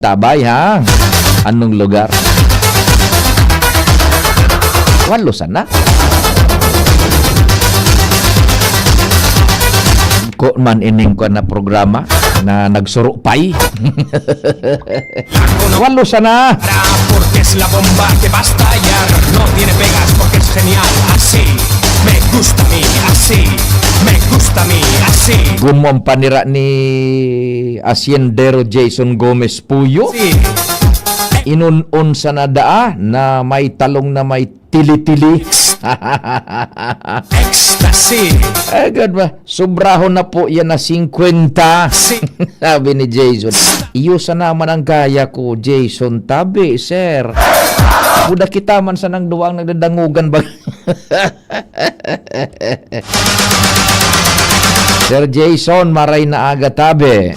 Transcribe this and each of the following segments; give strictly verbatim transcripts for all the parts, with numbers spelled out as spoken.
Tabay, ha? Anong lugar? Walo sana? Ko man ining ko na programa na nagsurupay. Walo sana? Porque es la bomba que va a estallar. No tiene pegas porque es genial. Así me gusta a mí, así me gusta a mí, así. Gumom panira ni Haciendero Jason Gomez Puyo. Si Inun-on sana daa na may talong na may tili-tili. Ecstasy. Agad ba? Sobrahon na po yan na singkwenta. Si Sabi ni Jason, "Iyo sana man ang kaya ko, Jason. Tabi, sir. Buda kita man sanang duwang nagdadangugan ba?" Sir Jason, maray na aga, tabi.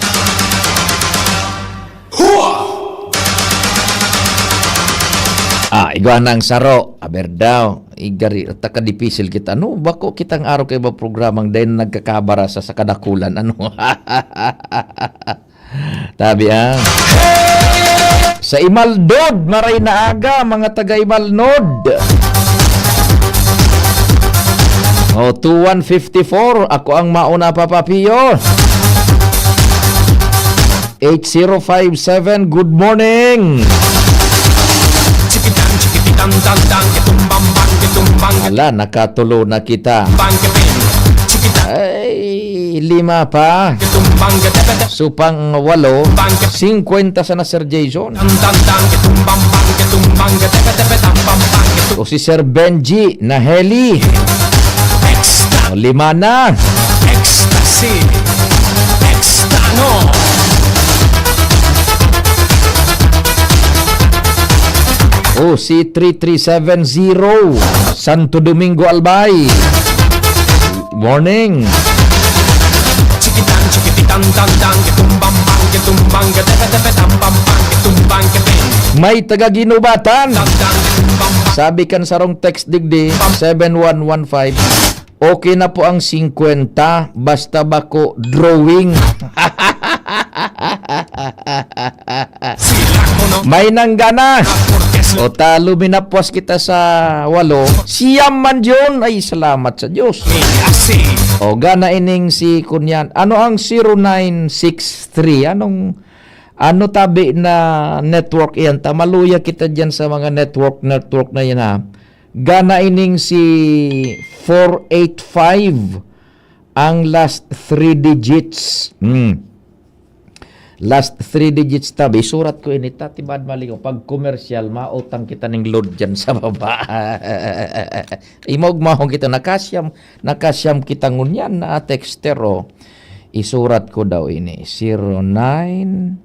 Ah, igwa nang saro. Aber daw, igari, taka dipisil kita. No, bako kitang araw kay ba programang dahil nagkakabara sa, sa kadakulan. Ano? Tabi, ah. Sa Imaldod, maray na aga, mga taga Imaldod. O, two one fifty-four, ako ang mauna, Papa Pio. Eight zero five seven, good morning. Chikitan, chikipitan, tan, tan, kitumbang, bang, kitumbang, Ala, nakatulo na kita. Bang, kipin. Chikitan. Ay, lima pa. Kitumbang, kitumbang, Supang walo, singkwenta sana, Sir Jason. Tan, tan, tan, kitumbang, bang, kitumbang, kitumbang, kitumbang, kitumbang, kitumbang. O si Sir Benji na Heli. Extra. O, lima na. Ecstasy. Extra, no? O, si three three seven zero, Santo Domingo, Albay. Morning. Chikitan, chikipitan, tan, tan, kitumbang, bang, kitumbang, katepe, tepe, tam, pam, pam, kitumbang, kipin. May taga Ginubatan. Tan, tan, kitumbang, bang. Sabi kan sarong text digdi, seven one one five, "Okay na po ang singkwenta, basta bako drawing." Sila ko, no? May nanggana. Porque es O, talo, minapwas kita sa walo. Siyam man yun. Ay, salamat sa Diyos. May asi. O, gana ining si kunyan. Ano ang zero nine six three? Anong, ano tabi na network iyan? Ta, maluya kita dyan sa mga network, network na yan, ha. Gana ining si four eight five ang last three digits. Hmm. Last three digits tabi, isurat ko ini, ta, ti bad malingaw. Pag komersyal, mautang kita ning load dyan sa baba. Imog mahong kita, nakasyam, nakasyam kita ngunyan na texter, oh. Isurat ko daw ini, zero nine,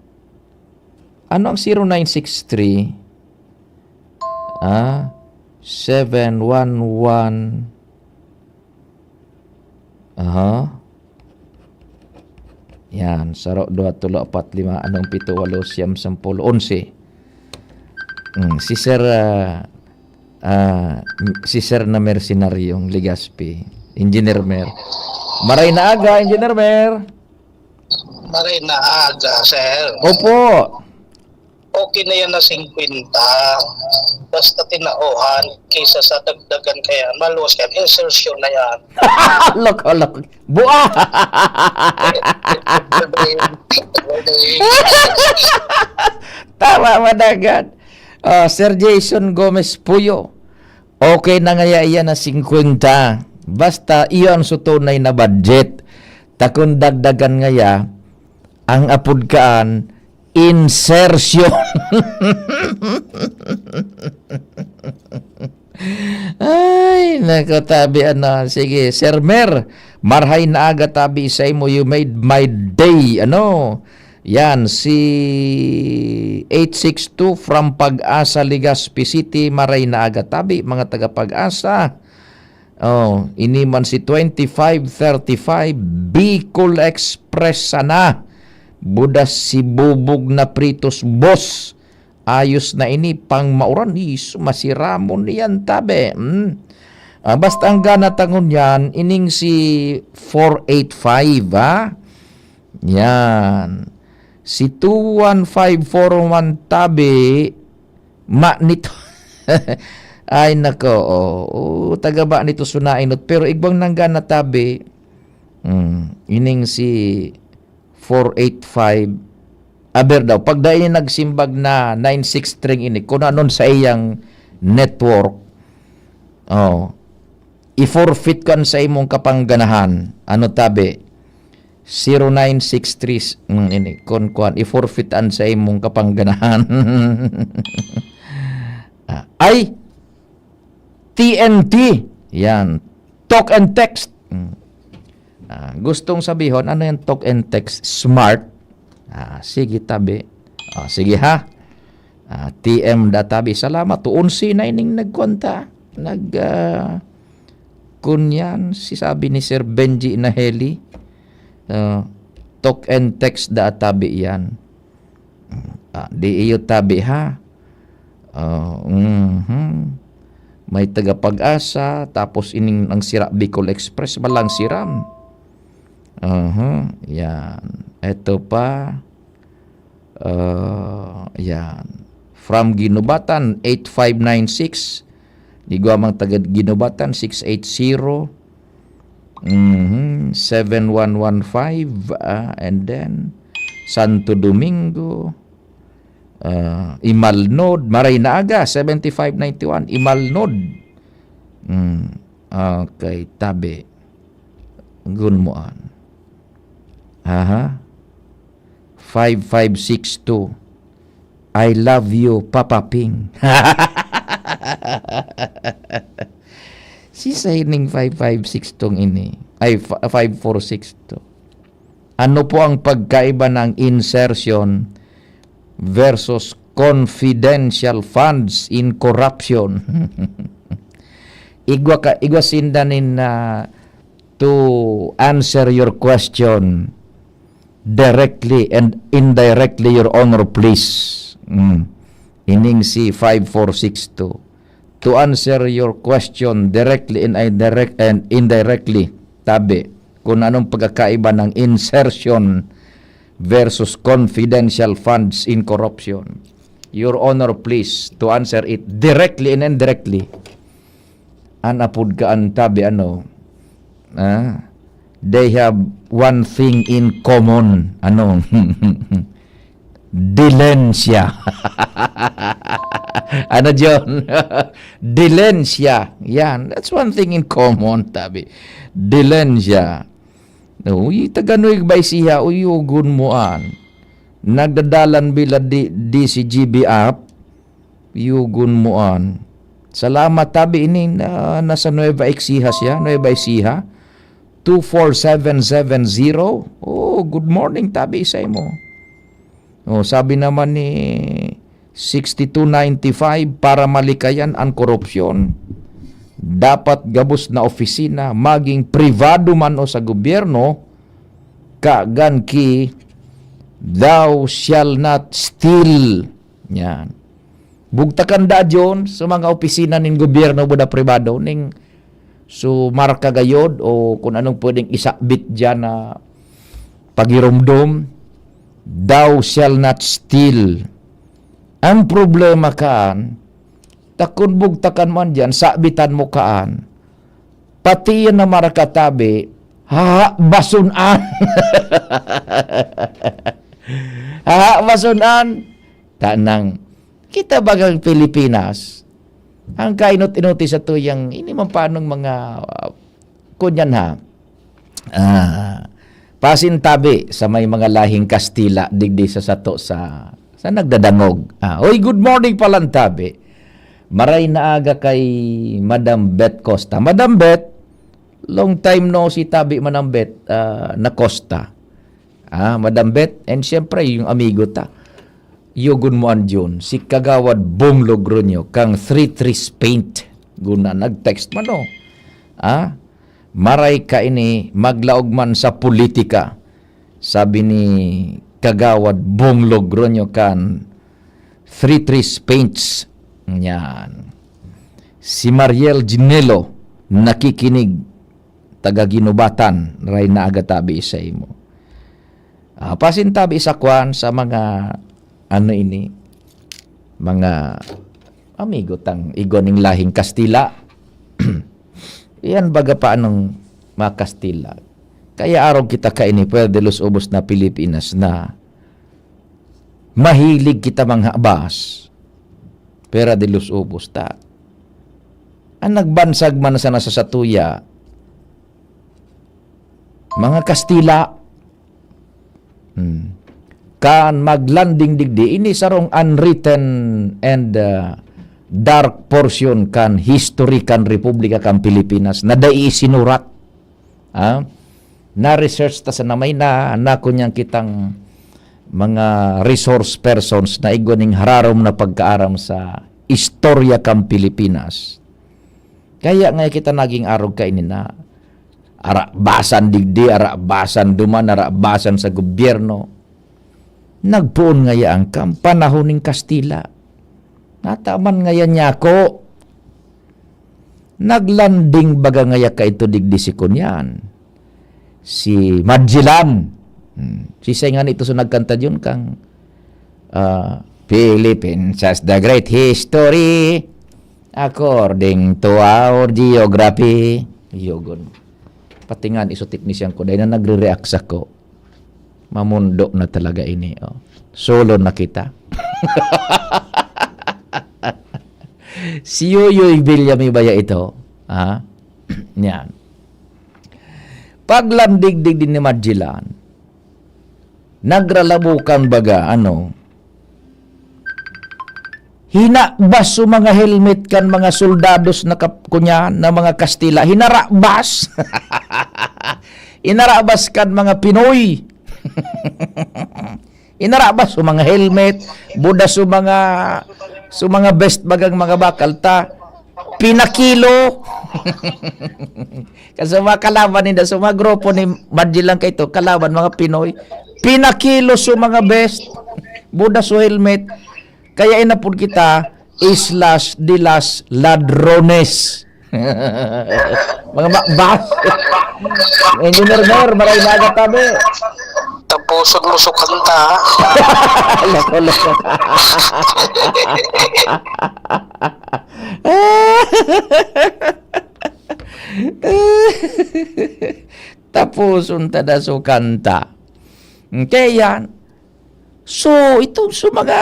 ano ang zero nine six three? Ah, seven one one. Aha. Yan, saro, dua, tulo, apat, lima, anom, pito, walo, siyam, sampolo, onse. Hmm, si Sir, ah, ah, si Sir na mercenaryong Legaspi, Engineer Mer. Maray na aga, Engineer Mer. Maray na aga, sir. Opo. Okay na yan na singkwenta. Basta tinaohan kaysa sa dagdagan kaya maluwas yan. Insertion na yan. Loko, loko. Bua! Tama, madagan. Ah, Sir Jason Gomez Puyo. Okay na ngaya iyan na singkwenta. Basta iyan sa tunay na budget. Takon dagdagan ngaya, ang apod kaan, insertion. Ay, nako, tabi, ano. Sige, Sir Mer, marhay na aga, tabi, sa imo, you made my day, ano. Yan, si eight six two from Pag-asa, Legazpi City, maray na aga, tabi, mga taga Pag-asa. Oh, ini man si twenty-five thirty-five, Bicol Express sana. Budas si bubog na pritos, boss. Ayos na ini, pang mauran, is, masiramon niyan, tabi. Hmm. Ah, basta ang gana tangon yan, ining si four eight five, ha? Yan. Si two one five four one tabi, ma nito. Ay, nako, oh. Oh, taga ba nito Sunainot. Pero igwang nanggana tabi, hmm, ining si four eight five. Aber daw, pag dai nagsimbag na nine six string ini, kung anon sa iyang network, oh, i-forfeit kan sa imong kapangganahan. Ano tabi? Zero nine six three, mm, ini, kun kuan, i-forfeit an sa imong kapangganahan. Ah, ay, T N T. Yan. Talk and text. Mm. Ah, gustong sabihon, ano yung talk and text? Smart. Ah, sige, tabi. Ah, sige ha. Ah, T M da tabi. Salamat. Unsi na ining nagkwanta. Nag, ah, kunyan, si sabi ni Sir Benji Naheli. Ah, talk and text da tabi yan. Ah, di iyo tabi ha. Ah, mhm. May taga Pag-asa, tapos ining ang sira Bicol Express, balang siram. Aha, yan. Eto pa. Ah, yan. From Ginubatan, eight five nine six. Igwa mang taga Ginubatan, six eight zero. Mhm, seven one one five, ah, and then Santo Domingo, ah, Imalnod, Maray na Aga, seventy-five ninety-one, Imalnod. Mm, okay, tabi. Gunmoan. Aha. Five five six two. I love you, Papa Ping. Si Shining five five six two ini. Ay, fa-, five four six two. Ano po ang pagkaiba ng insertion versus confidential funds in corruption? Igwa ka, igwa sinda nin, ah, to answer your question directly and indirectly, Your Honor, please. Mm. Ining si five four six two. To answer your question directly and indirect-, and indirectly, tabi, kung anong pagkakaiba ng insertion versus confidential funds in corruption. Your Honor, please, to answer it directly and indirectly. An apod ka an tabi, ano, ah, they have one thing in common. Ano? Dilensya. Ano, John? Dilensya. Yan. That's one thing in common, tabi. Dilensya. Uy, taga Nueva Ecija, uy, yugon mo an. Nagdadalan bila di, di si G B app, yugon mo an. Salamat, tabi, ini na, nasa Nueva Ecija siya, Nueva Ecija. Two four seven seven zero. Oh, good morning, tabi, sa imo. Oh, sabi naman ni sixty two ninety-five, para malikayan ang korupsyon, dapat gabos na opisina, maging pribado man o sa gobyerno, kagan ki, "Thou shall not steal." Yan. Bugtakan da, John, sa mga opisina nin gobyerno, buda pribado, ning so marka gayod o kung anong pwedeng isabit diyan na pagiromdom, "Thou shall not steal." Ang problema kaan, takon bugtakan man diyan, sabitan mo kaan, pati yan na marka tabi, hahabason an. Hahabason an. Tanang, kita bagang Pilipinas, ang kainot-inoti sa tuyang, ini man panong mga, ah, kunyan ha, ah, pasintabi sa may mga lahing Kastila, digdi sa sato sa, sa nagdadangog. Ah, oy, good morning palan tabi. Maray na aga kay Madam Beth Costa. Madam Beth, long time no si tabi, Madam Beth, ah, na Costa. Ah, Madam Beth, and siyempre, yung amigo ta. Yugon mo an June, si Kagawad Bong Logroño, kang Three Trees Paint. Guna, nag-text man, oh. Ah, maray ka ini, maglaog man sa politika. Sabi ni Kagawad Bong Logroño kan Three Trees Paints. Yan. Si Mariel Ginelo, nakikinig, taga Ginubatan, ray na aga tabi sa imo. Ah, pasintabi sa kwan, sa mga, ano ini, mga amigo tang igwa ning lahing Kastila. Iyan baga pa anong mga Kastila. Kaya arog kita kaini, pwede los ubos na Pilipinas na mahilig kita manghabas. Pera de los ubos ta. Ang nagbansag man sana sa satuya, mga Kastila. Hmm. Kan maglanding digdi, ini sarong unwritten and, ah, dark portion kan history kan Republika kan Pilipinas na dai isinurat. Ah, na-research ta sana, may na, na kunyang kitang mga resource persons na igwa ning hararom na pagkaaram sa istorya kan Pilipinas. Kaya nga kita naging arog kaini na arabasan digdi, arabasan duman, arabasan sa gobyerno. Nagpoon ngaya ang kam, panahon ning Kastila. Nataman ngaya niya ako. Naglanding baga ngaya kaito digdi si kunyan, si Magellan. Hmm. Sisay nga nito so nagkanta diyon kang, ah, "Philippines has the great history according to our geography." Yogon. Pati nga iso teknisyan ko, dahil na nagre-react sa ko. Mamundo na talaga ini, oh. Solo na kita. Si Yoyoy Villame baya ito, ha? Yan. Paglandigdig din ni Magellan, nagralabukan baga, ano, hinabas so mga helmet kan mga soldados na kap-, kunya, na mga Kastila. Hinarabas. Inarabas kan mga Pinoy. Inarabas so mga helmet, buda so mga, so mga vest bagang mga bakal ta. Pinakilo. Kasi mga kalaban ninda, so mga grupo ni Magellan kaito, kalaban, mga Pinoy. Pinakilo so mga vest, buda so helmet. Kaya inapod kita, Islas de las Ladrones. Mga ma-, bas. Engineer Mer, maray na aga tabi. Tapuson mo so kanta, ha? Loko, loko. Tapuson ta da so kanta. Kaya yan. So, itong so mga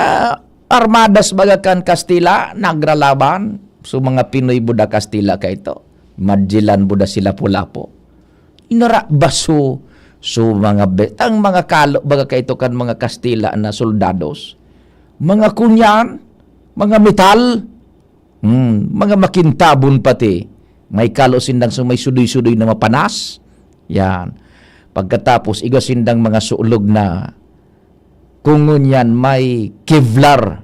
armadas baga kan Kastila, nagralaban. So, mga Pinoy buda Kastila kaito. Magellan buda si Lapu-Lapu. Inarabas so, so mga be-, tang mga kalo baga kaito kan mga Kastila na soldados. Mga kunyan, mga metal, hmm, mga makintabon pati. May kalo sindang so may sudoy-sudoy na mapanas. Yan. Pagkatapos, igwa sindang mga sulog na, kung ngunyan may Kevlar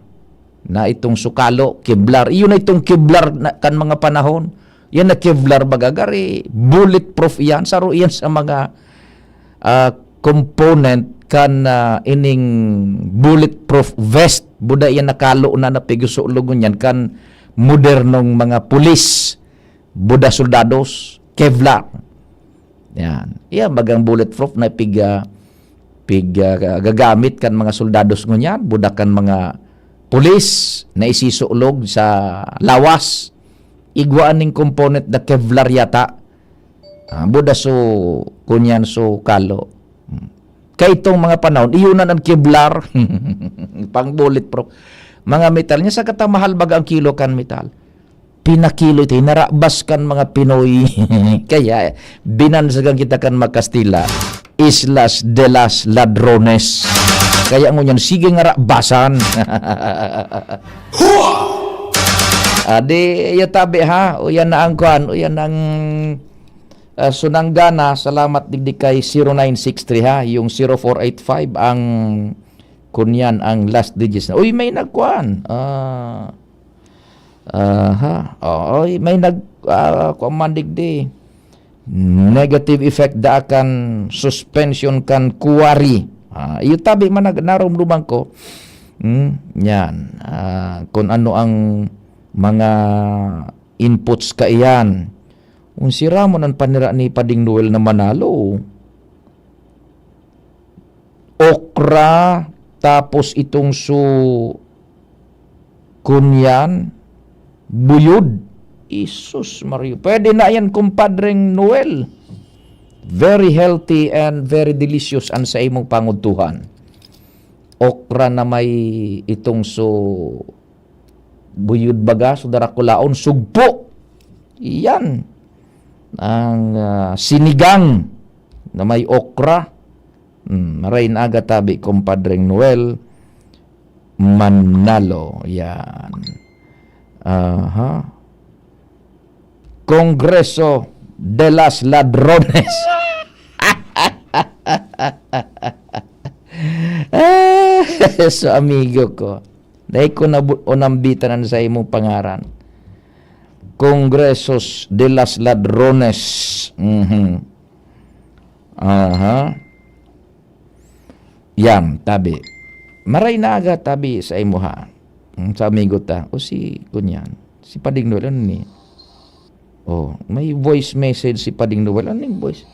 na itong sukalo, Kevlar. Iyon na itong Kevlar na, kan mga panahon. Yan na Kevlar baga, gari, bulletproof iyan. Saro iyan sa mga, ah, component kan, ah, ining bulletproof vest. Buda iyan nakalo na napigsusulog ngunyan kan modernong mga pulis. Buda soldados, Kevlar. Yan. Iyan bagang bulletproof na pig, ah, pig, ah, gagamit kan mga soldados ngunyan, buda kan mga pulis na isisulog sa lawas. Igwaan ning component na Kevlar yata. Ah, buda so, kunyan so kalo. Hmm. Kaitong mga panahon, iyon na ang Kevlar, pang bulletproof. Mga metal niya, sa katamahal baga ang kilo kan metal. Pinakilo ito, hinarabas kan mga Pinoy. Kaya, binansagan kita kan mga Kastila, Islas de las Ladrones. Kaya ngunyan, sige nga rabasan. Hua! Ah, di, iya tabi ha, o yan na ang kwan, o yan ang, ah, sunanggana, salamat digdi kay zero nine six three ha, yung zero four eight five ang, kunyan ang last digits na. Uy, may nagkwan, ah, Aha. Oo, may nag-, ah, kuwan man digdi. Negative effect daa kan suspension kan quarry. Ah, iyo tabi man nag-, narumduman ko. Hmm, yan. Ah, kung ano ang mga inputs kaiyan. Kung sira mo nan panira ni Pading Noel na Manalo, o okra, tapos itong su-, kunyan, buyod. Isus Maria. Pwede na yan, kumpadreng Noel. Very healthy and very delicious an sa imong pangudtuhan. Okra na may itong su-, buyod baga, su darakulaon, sugpo. Yan. Ang, ah, sinigang na may okra. Hmm, maray na aga tabi, kumpadreng Noel Manalo. Yan. Aha. Kongreso de las Ladrones. Ah, so, amigo ko, dai ko na bu-, unambitan an sa imong pangaran. Kongresos de las Ladrones. Mhm. Aha. Yan, tabi. Maray na aga, tabi sa imo, ha. Mm, sa amigo ta. O si, kunyan, si Pading Noel, ano ni? Oh, may voice message si Pading Noel. Ano yung voice?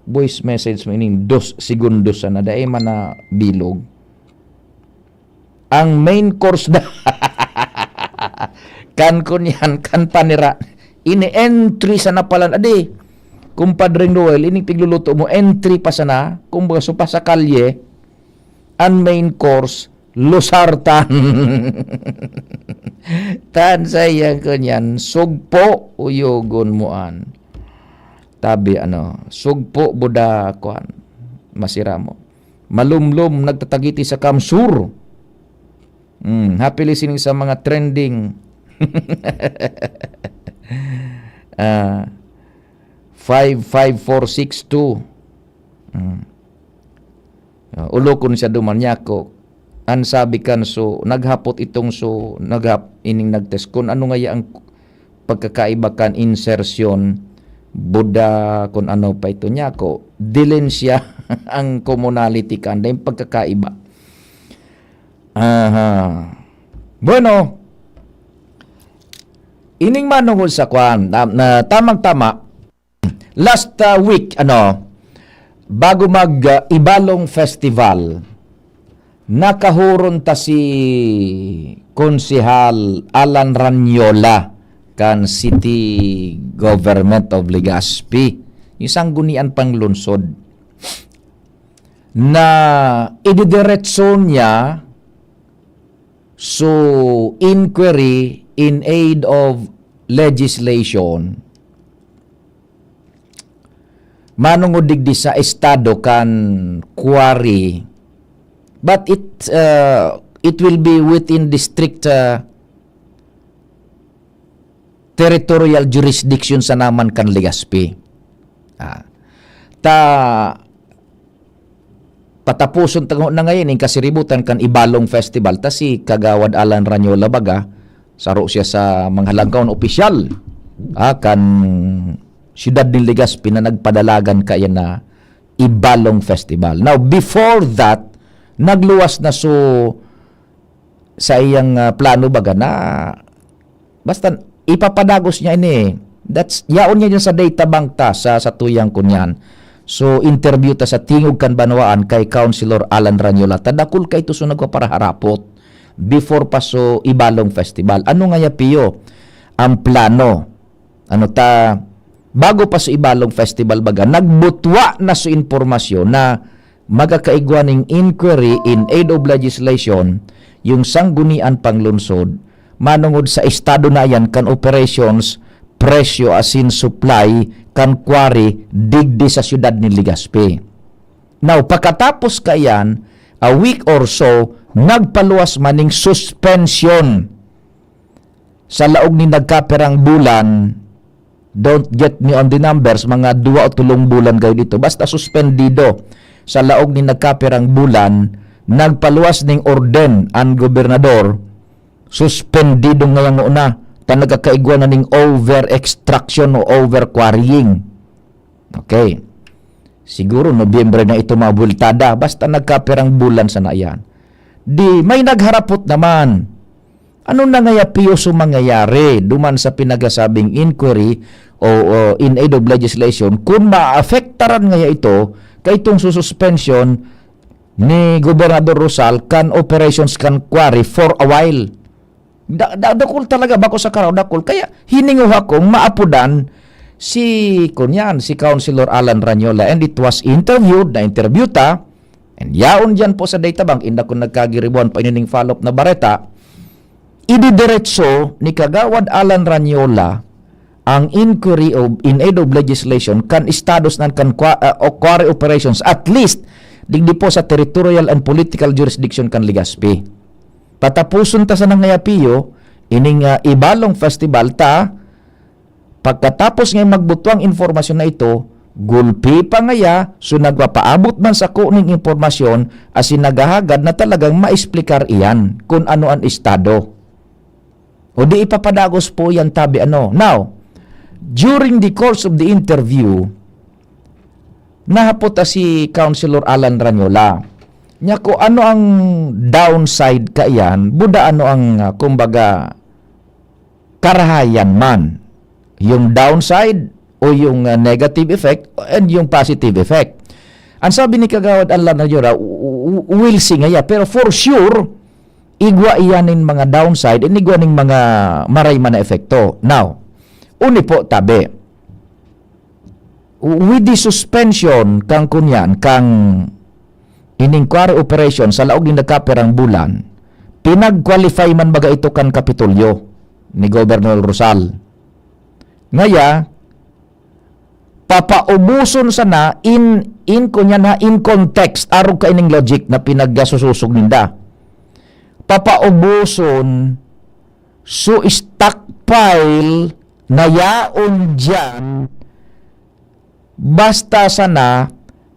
Voice message mo ining dos segundos sana. Dai man na bilog. Ang main course na. Kan kunyan, kan panira. Ini entry sana pala. Adi, kumpadreng Noel, ining pigluluto mo, entry pa sana. Kumbaga, so pa sa kalye, an main course, losartan. Tan sa iyang kunyan, sugpo, uyogon mo an. Tabi, ano, sugpo, buda, kwan, masira mo. Malumlom, nagtatagiti sa Kamsur. Hmm, happy listening sa mga trending. Ah, five five four six two. Hmm. Ah, ulokon siya duman, nyako. An sabi kan so, naghapot itong so, naghap-, ining nag-test kun ano ngaya ang pagkakaiba kan insertion, buda, kun ano pa ito, nyako. Dilin siya ang commonality kan, dahil pagkakaiba. Aha. Bueno, ining manungod sa kwan, na, na tamang-tama, last, ah, week, ano, bago mag, ah, Ibalong Festival, nakahuron ta si Konsehal Alan Ranyola kan City Government of Legazpi, yung sanggunian pang lungsod, na ididiretso niya so inquiry in aid of legislation manungod digdi sa estado kan quarry, but it, uh, it will be within district, uh, territorial jurisdiction sa naman kan Legazpi. Ah. Ta, patapuson ta na ngayon ning kasiributan kan Ibalong Festival, ta si Kagawad Alan Ranyola baga, saro siya sa mga halangkaw na opisyal, ah, kan siyudad nin Legazpi na nagpadalagan kaya na Ibalong Festival. Now, before that, nagluwas na so sa iyang, ah, plano baga na basta ipapadagos niya ini. That's, yaon niya dyan sa data bank ta sa, sa tuyang kunyan. So, interview ta sa Tingog kan Banwaan kay Councilor Alan Ranyola. Ta dakul ka ito so nagpaparaharapot before pa so Ibalong Festival. Ano ngaya, Pio, ang plano? Ano ta, bago pa so Ibalong Festival baga, nagbutwa na so impormasyon na magkakaigwa ning inquiry in aid of legislation yung sanggunian pang lungsod manungod sa estado na yan kan operations, presyo asin supply kan quarry digdi sa siyudad nin Legazpi. Now, pakatapos kaiyan, a week or so, nagpaluwas man ning suspension sa laog nin nagkapirang bulan, don't get me on the numbers, mga duwa o tulong bulan gayod ito. Basta suspendido sa laog nin nagkapirang bulan, nagpaluwas ning orden an gobernador, suspendido ngayang una, ta nagkakaigwa na ning over-extraction o over-quarrying. Okay. Siguro Nobyembre na ito mabultada, basta nagkapirang bulan sana iyan. Di, may nagharapot naman. Ano na ngaya, Pio, so mangyayari duman sa pinagasabing inquiry o, o in aid of legislation kung maapektaran ngaya ito kay itong suspension ni Gobernador Rosal kan operations kan quarry for a while. Da, da, dakul talaga, bako sa karaw, dakul. Kaya hininguha kong maapodan si, kunyan, si Councilor Alan Ranyola, and it was interviewed, na-interview ta, and yaon dyan po sa Databank, inda ko nagkagiribuan pa inining follow-up na bareta, ididiretso ni Kagawad Alan Ranyola ang inquiry of, in aid of legislation kan estados nan kan qua-, ah, o quarry operations, at least digdi po sa territorial and political jurisdiction kan Legazpi. Patapuson ta sana ngaya, Pio, ining, ah, Ibalong Festival ta, pagkatapos nga magbutwang impormasyon na ito, gulpi pa ngaya, so nagpapaabot man sako ning impormasyon asin naghahagad na talagang maesplikar iyan kun ano an estado. O di ipapadagos po yan, tabi ano. Now, during the course of the interview, nahapot ta si Councilor Alan Ranyola. Niya ko, ano ang downside kaiyan? Buda ano ang, ah, kumbaga, karahayan man? Yung downside o yung, ah, negative effect and yung positive effect? Ang sabi ni Kagawad Alan Ranyola, "W-, w-, we'll see ngaya." Pero for sure, igwa iyan nin mga downside, and igwa ning mga maray man na epekto. Now, uni po, tabi. With the suspension kang kunyan, kang ining quarry operation sa laog nin nagkapirang bulan, pinag-qualify man baga ito kan Kapitolyo ni Governor Rosal. Ngaya, papaubuson sana in, in kunyan ha, in context, arog kaining logic na pinagkasusosog ninda. Papaubuson so stockpile na yaon diyan, basta sana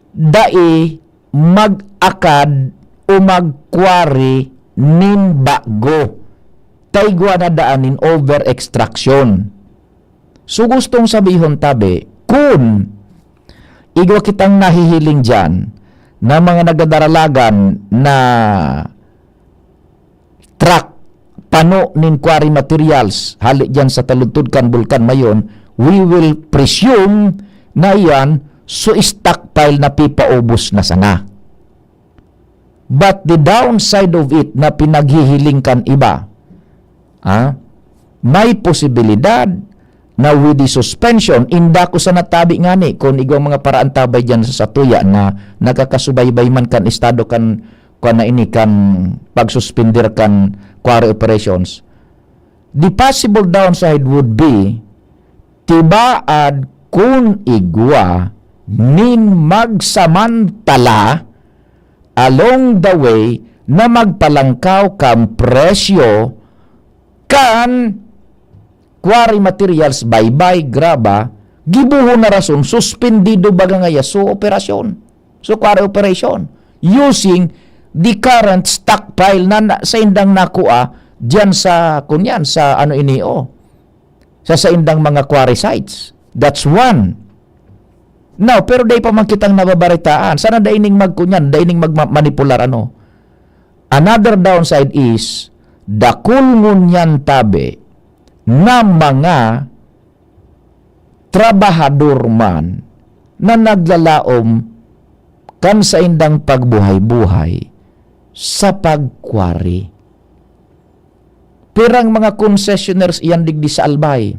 dai mag-akad o mag-quarry nin bago. Ta igwa na daan nin over-extraction. So, gustong sabihon, tabi, kun igwa kitang nahihiling diyan na mga nagdadaralagan na truck, pano nin quarry materials, hali diyan sa taludtod kan Bulkan Mayon, we will presume na iyan so stockpile na pipaubos na sana. But the downside of it na pinaghihiling kan iba, ah, may posibilidad na with the suspension, inda ko sana tabi ngani kun igwang mga paraantabay diyan sa satuya na nakakasubaybay man kan estado kan, kuwan na ini, kan pagsuspender kan quarry operations. The possible downside would be, tibaad kun igwa nin magsamantala along the way na magpalangkaw kan presyo kan quarry materials, baybay, graba, gibohon na rason, suspendido baga ngaya so operasyon, so quarry operation, using the current stockpile na, na saindang nakua diyan sa, kunyan, sa ano ini, oh, sa saindang mga quarry sites. That's one. Now, pero dai pa man kitang nababaritaan. Sana dai ning magkunyan, dai ning magma-, manipular, ano. Another downside is, dakul ngunyan tabi na mga trabahador man na naglalaom kan saindang pagbuhay-buhay sa pagkwari. Pirang mga concessionaires iyan digdi sa Albay,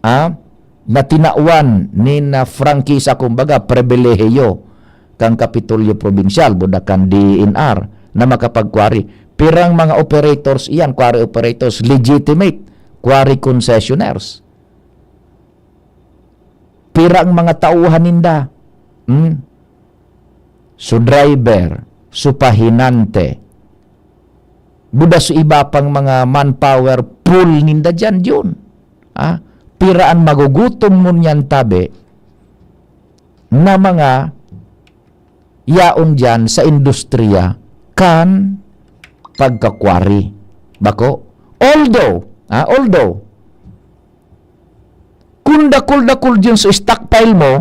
ah, na tinawan nin, ah, prangkisa, kumbaga, pribilehiyo kan Kapitolyo Probinsyal, buda kan D E N R, na makapagkwari. Pirang mga operators iyan, quarry operators, legitimate quarry concessionaires. Pira ang mga tauhan ninda? Hmm? So driver, so pahinante. Buda so iba pang mga manpower pool ninda diyan, diyon. Ah, pira an magugutom ngunyan tabi na mga yaon diyan sa industriya kan pagkakwari. Bako? Although, ah, although, kun dakul-dakul diyan sa stockpile mo,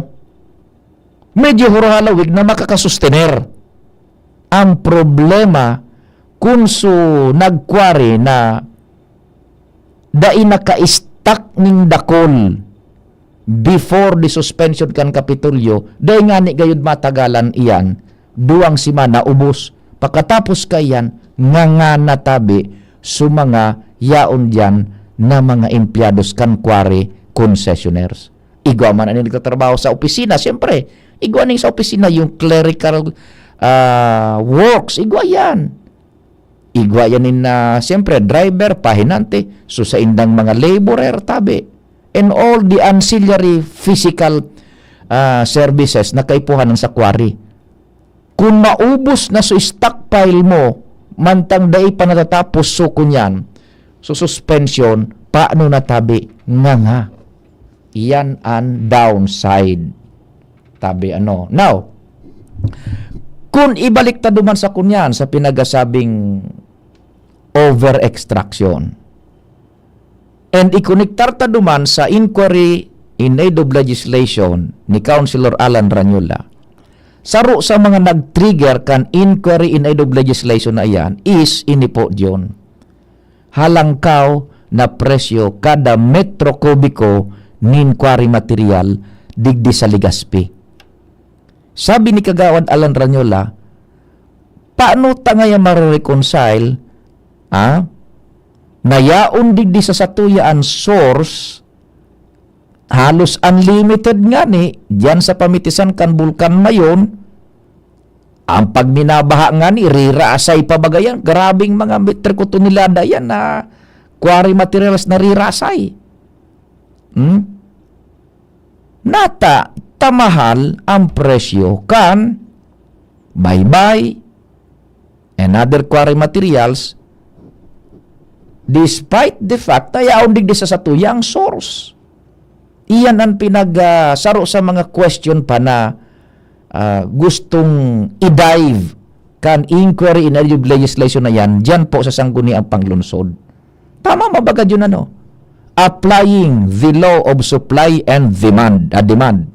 medyo huro halawig na makakasustener. Ang problema, kun so nagkwari na dai naka-stock ning dakul before the suspension kan Kapitolyo, dai ngani gayud matagalan iyan duwang semana, ubos. Pakatapos kaiyan, nganga na tabi so mga yaon diyan na mga empleyados kan quarry concessionaires. Igwa man an nagtatrabaho sa opisina, siyempre, igwa nin sa opisina, yung clerical, ah, works, igwa yan. Igwa yan nin, ah, siyempre, driver, pahinante, so saindang mga laborer, tabi. And all the ancillary physical, ah, services na kaipuhan sa quarry. Kun maubos na so stockpile mo, mantang dai pa natatapos so kunyan, so suspension, paano na tabi? Nganga. Iyan an downside. Tabi ano. Now, kun ibalik ta duman sa kunyan, sa pinagasabing over-extraction, and ikonektar ta duman sa inquiry in aid of legislation ni Councilor Alan Rañola, saro sa mga nag-trigger kan inquiry in aid of legislation na iyan is ini po, John. Halangkaw na presyo kada metro kubiko nin quarry material digdi sa Legazpi. Sabi ni Kagawad Alan Rañola, "Paano ta ngayon mare-reconcile, ah, na yaon digdi sa satuya an source, halos unlimited ngani, diyan sa pamitisan kan Bulkan Mayon, ang pag binabaha ngani, rirasay pa baga yan. Grabeng mga metriko tonelada yan na quarry materials na rirasay." Hmm? Nata, tamahal ang presyo kan baybay and other quarry materials, despite the fact na yaon digdi sa satuya ang source. Iyan ang pinag, ah, saro sa mga question pa na, ah, gustong i-dive kan inquiry in aid of legislation na yan, diyan po sa Sangguniang Panglunsod. Tama, mabaga yun, ano? Applying the law of supply and demand, ah, demand.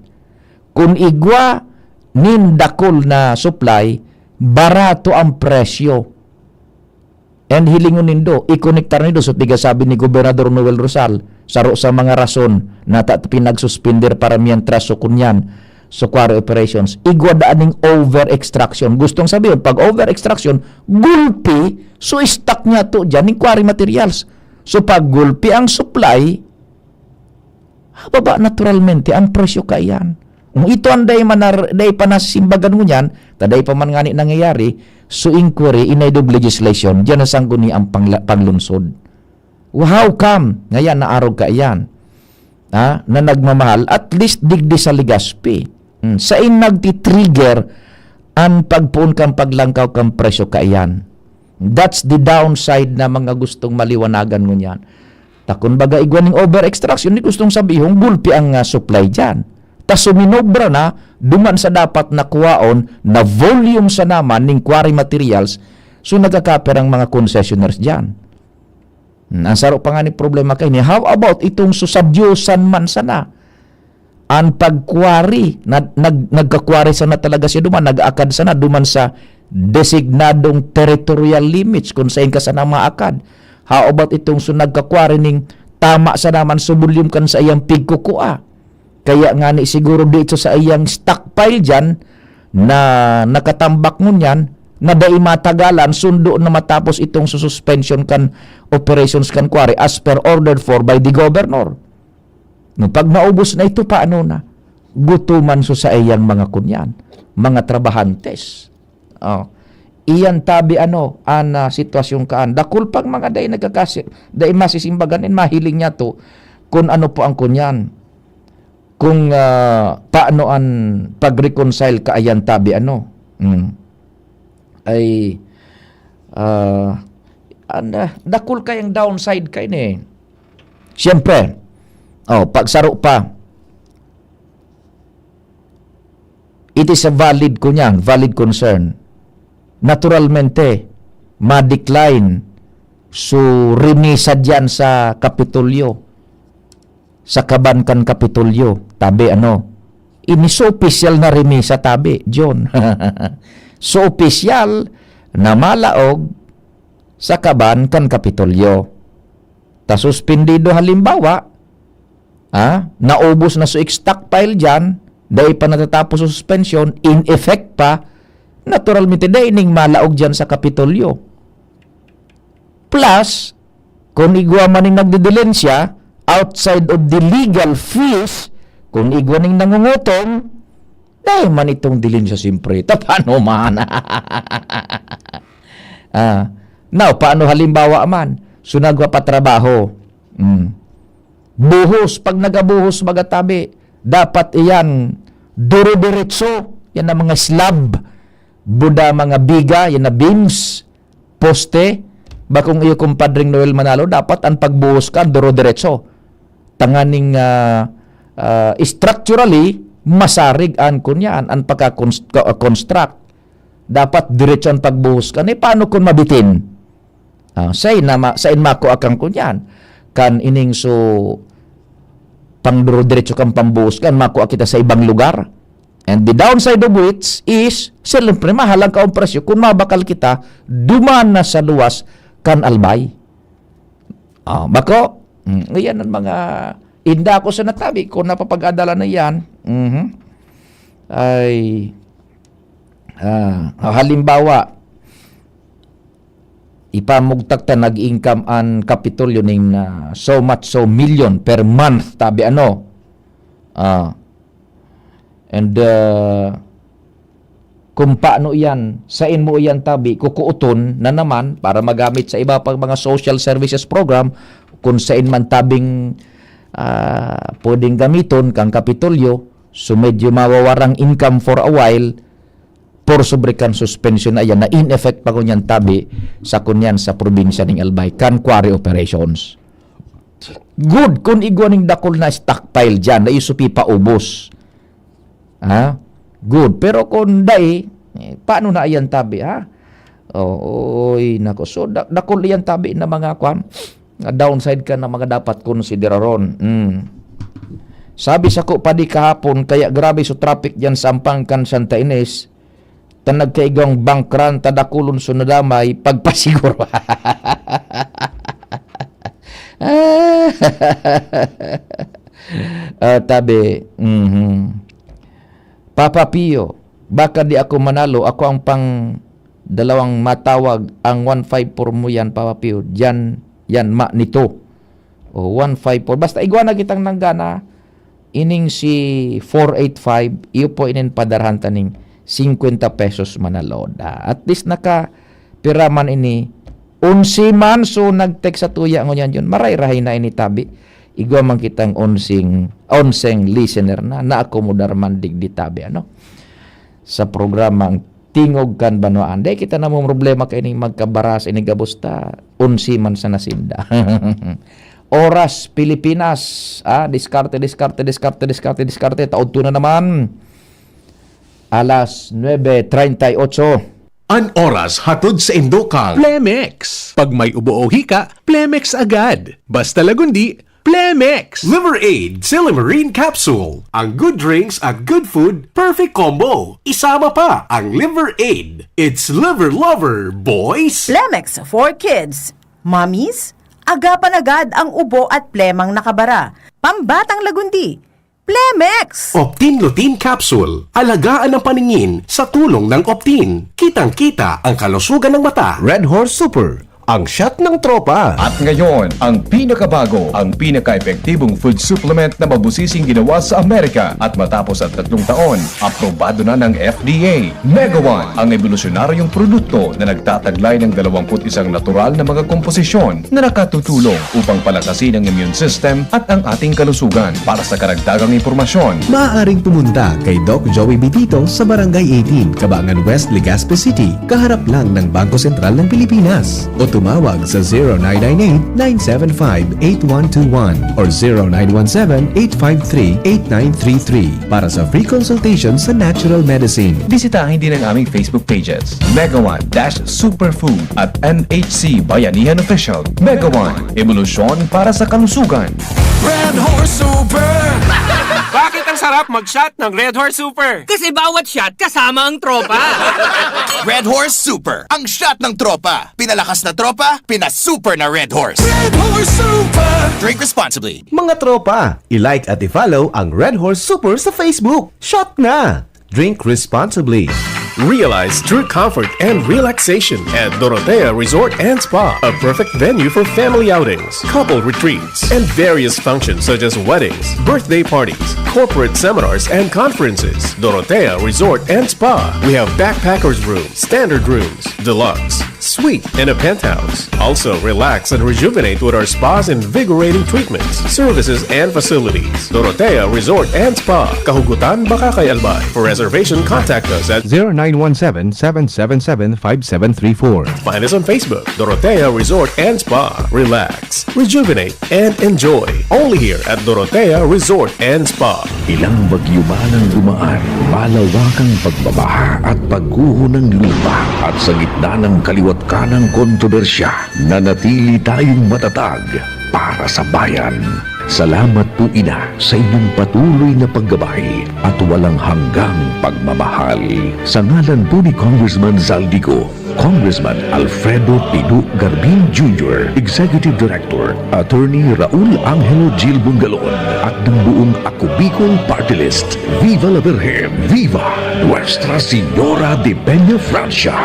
Kun igwa nin dakul na supply, barato ang presyo. And hilingon nindo, ikonektar nindo sa pigasabi ni Gobernador Noel Rosal, saro sa mga rason na ta-, pinagsuspender para mientras so kunyan, so quarry operations. Igwa daan ning over-extraction. Gustong sabihin, pag over-extraction, gulpi, so stock niya to dyan, ning quarry materials. So pag gulpi ang supply, hababa naturalmente ang presyo kaiyan. Kung ito ang dai manar-, dai pa nasisimbagan ngunyan, ta dai pa man ngani nangyayari, so inquiry in aid of legislation, diyan na sangguni ang pangla-, panglunsod. How come? Ngayon, naarog kaiyan. Ha? Na nagmamahal, at least digdi sa Legazpi. Hmm. Sain nagtitrigger an pagpoon kan paglangkaw kan presyo kaiyan. That's the downside na mga gustong maliwanagan ngunyan. Ta kun baga igwa ning over-extraction, di gustong sabihon, gulpi ang, ah, supply diyan. Ta suminobra na, duman sa dapat na kuwaon na volume sana man ning quarry materials, so nagkakaper ang mga concessionaires diyan. Hmm, ang saro pa nga ni problema kaini, how about itong susadyusan man sana? An pag-quarry, nag-, nag-, nagka-quarry sana talaga siya duman, nag-aakad sana duman sa designadong territorial limits kung sain ka sana maakad. How about itong su-, nagka-quarry ning tama sana man sa volume kan saiyang pigkukua? Kaya ngani siguro dito sa iyang stockpile diyan na nakatambak ngunyan, na dai matagalan, sundo na matapos itong su-, suspension kan operations kan quarry as per ordered for by the governor. No, pag naubos na ito, paano na? Gutuman so sa iyang mga kunyan, mga trabahantes. Oh. Iyan tabi ano, an, ah, sitwasyon kaan. Dakul pang mga dai nagkakasi-, dai masisimbagan in mahiling niya to kung ano po ang kunyan. Kung, ah, paano an pag-reconcile ka ayan tabi ano. Mm. Ay, ah, an, ah, dakul kayang downside kaini. Siyempre, oh, pagsaro pa, it is a valid, kunyang, valid concern. Naturalmente, ma-decline so remisa diyan sa Kapitolyo, sa kaban kan Kapitolyo. Tabi, ano, ini so opisyal na remisa, tabi, John. So opisyal na malaog sa kaban kan Kapitolyo. Ta suspendido halimbawa, ah, naubos na so stockpile diyan, dai pa natatapos so suspension, in effect pa, Naturalmente, dai ning malaog diyan sa Kapitolyo. Plus, kung igwa man ning nagdidilensya, outside of the legal fees, kung igwa ning nangungutom, dai man itong dilensya siyempre. Ta paano man? Ah, now, paano halimbawa man? So, nagpapatrabaho. Mm. Buhos, pag nagabuhos, mga tabi, dapat iyan duro-diretso. Yan ang mga slab. Buda, mga biga, yan na beams, poste. Bakong iyo, Kumpadring Noel Manalo, dapat ang pagbuhos kan duro-diretso. Tanganing, ah, ah, structurally, masarig an kunyan, an pagka-construct. Dapat diretso ang pagbuhos kan. Eh, paano kung mabitin? Ah, sain na ma-, sain makua kan kunyan? Kan ining so, pangduro-diretso kan pambuhos kan, makua kita sa ibang lugar. And the downside of which is, siyempre, mahal ang kaong presyo kung mabakal kita duman na sa luwas kan Albay. Ah, bako? Mm, iyan ang mga inda ko sa natabi, kung napapag-adala na iyan. Mhm. Ay, ah, halimbawa, ipamugtak ta, nag-income an Kapitolyo ning, ah, so much, so million per month, tabi ano. Ah, and, ah, kung paano iyan, sain mo iyan tabi, kukuuton na naman para magamit sa iba pang mga social services program, kung sain man tabing, ah, pwedeng gamiton kang Kapitolyo, so medyo mawawarang income for a while, por sobre kan suspension na iyan na in effect pa ngunyan tabi sa kunyan sa probinsya ning Albay, kan quarry operations. Good, kung igwa ning dakul na stockpile diyan, na isupi paubos. Ha? Good. Pero kung dai, eh, paano na iyan tabi, ha? Oo, oy, nako. So, da-, dakul iyan tabi na mga kwan, nga downside ka na mga dapat konsideraron. Mm. Sabi sako pa di kahapon, kaya grabe so traffic diyan sa ampang kan Santa Ines, ta nagkaigwang bank run, ta dakulon so nadamay, pagpasiguro. Ah, tabi, mhm. Papa Pio, baka di ako manalo, ako ang pang dalawang matawag, ang one five four mo yan, Papa Pio. Diyan, yan, ma nito. O, one five four. Basta igwa na kitang nanggana, ining si four eight five, iyo po inin padarahan taning singkwenta pesos manalod. Ah, at least naka pira man ini, onse man. So, nag-text sa tuya ngunyan yun. Maray-rahay na ini tabi. Igwa man kitang onseng, onseng listener na, naakomodar man digdi tabi, ano? Sa programang Tingog kan Banwaan. Dai kita namumroblema kaining magkabaras, ini gabos ta, onse man sa nasinda. Oras, Pilipinas. Ah, diskarte, diskarte, diskarte, diskarte, diskarte. Taod to na naman. Alas nuebe treinta y ocho. An oras hatod sa indo kang Plemex. Pag may ubo o hika, Plemex agad. Basta lagundi, Plemex. Liver Aid Silymarin Capsule. Ang good drinks at good food, perfect combo. Isama pa ang Liver Aid. It's Liver Lover, boys! Plemex for kids. Mommies, agapan agad ang ubo at plemang nakabara. Pambatang lagundi. Plemex! Optin Lutein Capsule. Alagaan ang paningin sa tulong ng Optin. Kitang-kita ang kalusugan ng mata. Red Horse Super, ang shot ng tropa. At ngayon, ang pinakabago, ang pinaka-epektibong food supplement na mabusising ginawa sa Amerika. At matapos ang tatlong taon, aprobado na ng F D A. Mega One, ang ebolusyonaryong produkto na nagtataglay ng dalawampu't isang natural na mga komposisyon na nakatutulong upang palakasin ang immune system at ang ating kalusugan. Para sa karagdagang impormasyon, maaaring pumunta kay Doc Joey Bitito sa Barangay eighteen, Cabangan West, Legazpi City, kaharap lang ng Bangko Sentral ng Pilipinas. O tumawag sa zero nine nine eight, nine seven five, eight one two one or zero nine one seven, eight five three, eight nine three three para sa free consultation sa natural medicine. Bisitahin din ang aming Facebook pages, Mega One dash Superfood at M H C Bayanihan Official. Mega One, ebolusyon para sa kalusugan. Red Horse Super! Bakit ang sarap mag-shot ng Red Horse Super? Kasi bawat shot kasama ang tropa. Red Horse Super, ang shot ng tropa. Pinalakas na tropa, pinasuper na Red Horse. Red Horse Super! Drink responsibly. Mga tropa, i-like at i-follow ang Red Horse Super sa Facebook. Shot na! Drink responsibly. Realize true comfort and relaxation at Dorotea Resort and Spa, a perfect venue for family outings, couple retreats, and various functions such as weddings, birthday parties, corporate seminars, and conferences. Dorotea Resort and Spa. We have backpackers room, standard rooms, deluxe, suite, and a penthouse. Also, relax and rejuvenate with our spa's invigorating treatments, services, and facilities. Dorotea Resort and Spa, Kahugutan, Bacacay, Albay. For reservation, contact us at zero nine one seven, seven seven seven, five seven three four. Find us on Facebook, Dorotea Resort and Spa. Relax, rejuvenate, and enjoy. Only here at Dorotea Resort and Spa. Ilang bagyo man ang dumaan, malawakang pagbabaha at pagguho ng lupa, at sa gitna ng kaliwat ka ng kontrobersya, nanatili tayong matatag para sa bayan. Salamat po, Ina, sa inyong patuloy na paggabay at walang hanggang pagmamahal. Sa ngalan po ni Congressman Zaldy Co, Congressman Alfredo Pino Garbin Junior, Executive Director, Attorney Raul Angelo Gil Bungalon, at ng buong Ako Bicol Party List. Viva la Virgen! Viva Nuestra Señora de Peña Francia!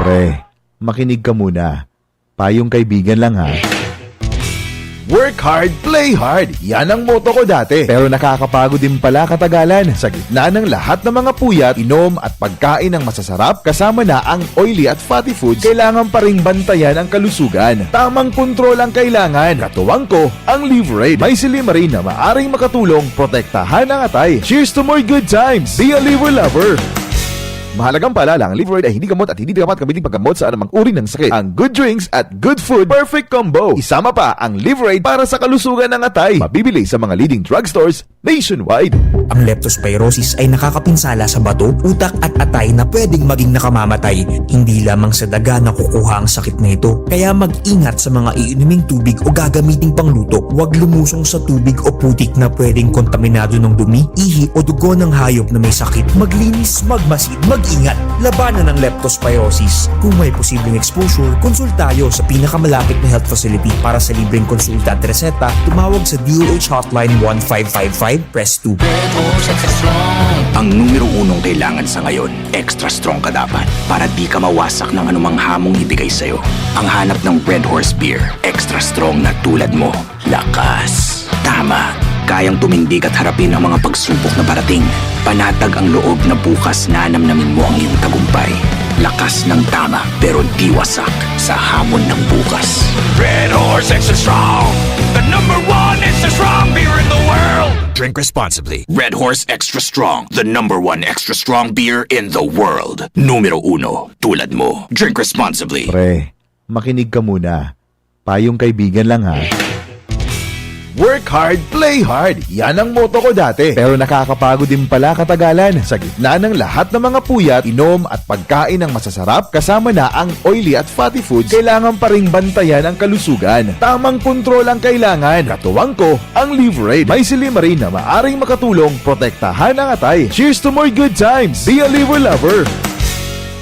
Pre, makinig ka muna. Payong kaibigan lang, ha. Work hard, play hard. Yan ang motto ko dati. Pero nakakapagod din pala katagalan. Sa gitna ng lahat ng mga puyat, inom at pagkain ng masasarap, kasama na ang oily at fatty foods, kailangan pa ring bantayan ang kalusugan. Tamang kontrol ang kailangan. Katuwang ko, ang Liverade. May silymarin na maaring makatulong protektahan ang atay. Cheers to more good times! Be a Liver Lover! Mahalagang paalala, ang Liverade ay hindi gamot at hindi dapat gamitin paggamot sa anumang uri ng sakit. Ang good drinks at good food, perfect combo. Isama pa ang Liverade para sa kalusugan ng atay. Mabibili sa mga leading drugstores nationwide. Ang leptospirosis ay nakakapinsala sa bato, utak at atay na pwedeng maging nakamamatay. Hindi lamang sa daga nakukuha ang sakit na ito. Kaya mag-ingat sa mga iinuming tubig o gagamiting pangluto. Huwag lumusong sa tubig o putik na pwedeng kontaminado ng dumi, ihi o dugo ng hayop na may sakit. Maglinis, magmasid, mag-ingat. Labanan ang leptospirosis. Kung may posibleng exposure, konsulta tayo sa pinakamalapit na health facility. Para sa libreng konsulta at reseta, tumawag sa D O H Hotline one five five five, press two. Ang numero unong kailangan sa ngayon, extra strong ka dapat para di ka mawasak ng anumang hamong ibigay sa'yo. Ang hanap ng Red Horse Beer, extra strong na tulad mo. Lakas. Tama. Kayang tumindig at harapin ang mga pagsubok na parating. Panatag ang loob na bukas nanamnamin mo ang iyong tagumpay. Lakas ng tama, pero di wasak sa hamon ng bukas. Red Horse Extra Strong, the number one extra strong beer in the world. Drink responsibly. Red Horse Extra Strong, the number one extra strong beer in the world. Numero uno, tulad mo. Drink responsibly. Pre, makinig ka muna. Payong kaibigan lang, ha. Work hard, play hard. Yan ang motto ko dati. Pero nakakapagod din pala katagalan. Sa gitna ng lahat ng mga puyat, inom at pagkain ng masasarap, kasama na ang oily at fatty foods, kailangan pa ring bantayan ang kalusugan. Tamang kontrol ang kailangan. Katuwang ko, ang Liverade. May silymarin na maaring makatulong protektahan ang atay. Cheers to more good times! Be a Liver Lover!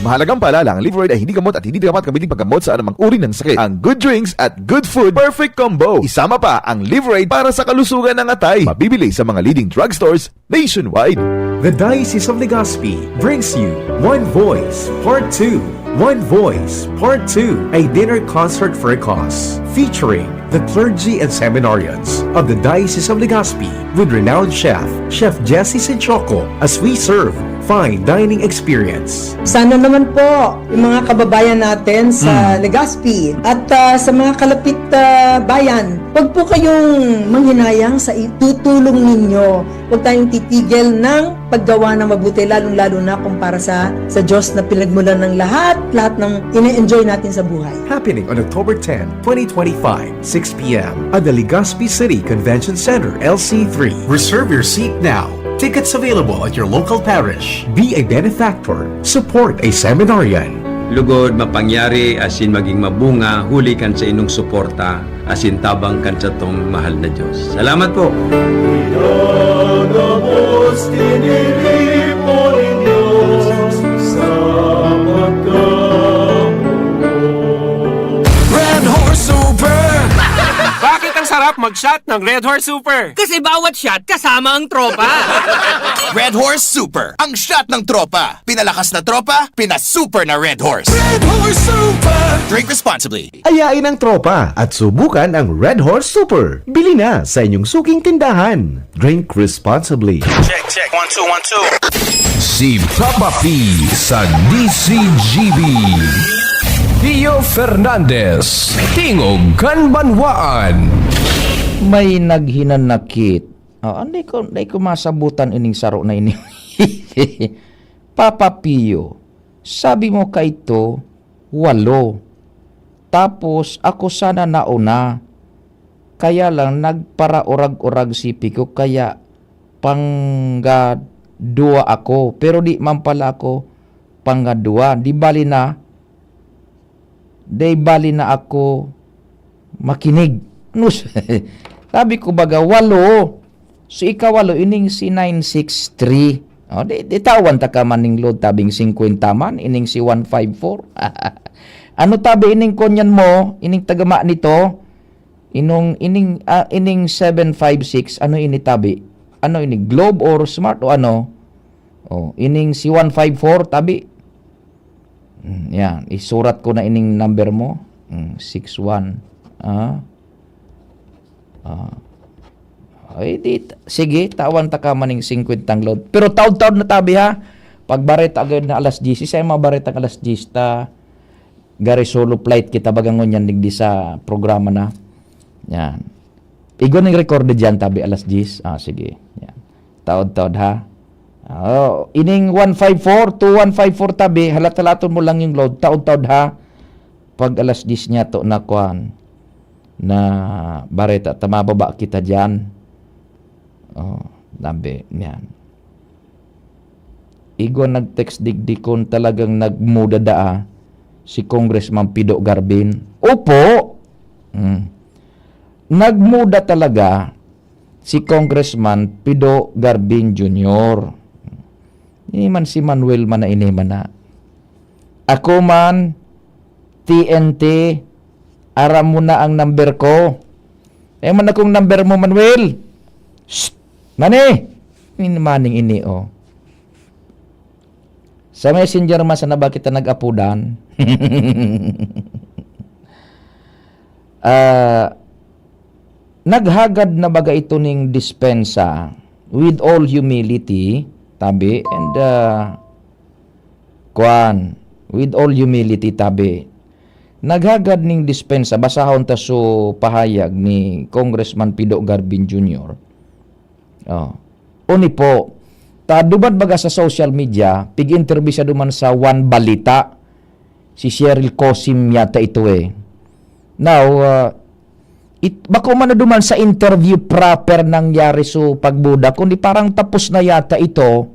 Mahalagang paalala, ang Liverade ay hindi gamot at hindi dapat gamitin paggamot sa anumang uri ng sakit. Ang good drinks at good food, perfect combo. Isama pa ang Liverade para sa kalusugan ng atay. Mabibili sa mga leading drugstores nationwide. The Diocese of Legazpi brings you One Voice Part two. One Voice Part two, a dinner concert for a cause, featuring the clergy and seminarians of the Diocese of Legazpi with renowned chef, Chef Jesse Sinchoco, as we serve fine dining experience. Sana naman po, yung mga kababayan natin sa Hmm. Legazpi at, ah, sa mga kalapit, ah, bayan, wag po kayong manghinayang sa itutulong ninyo. Huwag tayong titigil ng paggawa ng mabuti, lalong-lalo na kung para sa, sa Diyos na pinagmulan ng lahat, lahat ng ine-enjoy natin sa buhay. Happening on October ten, twenty twenty-five, six p m at the Legazpi City Convention Center, L C three. Reserve your seat now. Tickets available at your local parish. Be a benefactor. Support a seminarian. Lugod, mapangyari asin maging mabunga huli kan saindong suporta asin tabang kan satong mahal na Diyos. Salamat po! Pinagabos, tiniripo nin Diyos sa pagkamuot. Red Horse Super! Bakit ang sarap? Mag-shot ng Red Horse Super. Kasi bawat shot kasama ang tropa. Red Horse Super, ang shot ng tropa. Pinalakas na tropa, pinasuper na Red Horse. Red Horse Super. Drink responsibly. Ayain ang tropa at subukan ang Red Horse Super. Bili na sa inyong suking tindahan. Drink responsibly. Check, check. One, two, one, two. Si Papa P sa D C G B. Pio Fernandez, Tingog kan Banwaan. May naghinanakit. Ah, hindi ko, hindi ko masabutan ining saro na ini. Papa Pio, sabi mo kaito, walo. Tapos ako sana nauna. Kaya lang nagparaurag-urag sipi ko, kaya panggadua ako. Pero di man pala ako panggadua. Di bali na, di bali na ako makinig. Nus-, sabi ko baga, walo. So, ikawalo, ining si nine six three. O, di, di tawan ta ka man ning load tabing singkwenta man, ining si one five four. Ano tabi ining konyan mo, ining tagama nito? Inong, ining, ah, ining seven five six, ano ini tabi? Ano ini, Globe or Smart o ano? O, ining si one five four tabi. Hmm, yan, isurat ko na ining number mo. Hmm, six one. Ah. Ah. Ay, di, t-, sige, tawan ta ka maning singkwentang load. Pero taod-taod na tabi, ha? Pagbareta agad na alas diyes, sa mga baretang alas diyes ta, gari solo flight kita baga ngunyan digdi sa programa na. Yan. Igwa ning recorded yan, tabi, alas diyes. Ah, sige. Yan. Taod-taod, ha? Oh, ining one five four, two one five four tabi, halat-halaton mo lang yung load. Taod-taod, ha? Pag alas diyes niya to na kuan, na bareta, ta mababa kita diyan. Oh, tabi, yan. Igwa nag-text digdi kun talagang nagmuda daa si Congressman Pido Garbin. Opo! Hmm. Nagmuda talaga si Congressman Pido Garbin Junior. Ini man si Manuel man na ini man na. Ako man, T N T, aram mo na ang number ko. Eh, man akong number mo, Manuel. Shh! Mani! Ini maning ini, oh. Sa Messenger man sana ba kita nag-apudan? Ah, naghagad na baga ito ning dispensa with all humility, tabi, and, ah, kuan, with all humility, tabi. Naghagad ning dispensa, basahon ta so pahayag ni Congressman Pido Garbin Junior. Oh. Oni po, ta duman baga sa social media, pig-interview siya duman sa One Balita. Si Cheryl Cosim yata ito eh. Now, uh, it, bako man na duman sa interview proper nangyari so pagbuda, kundi parang tapos na yata ito.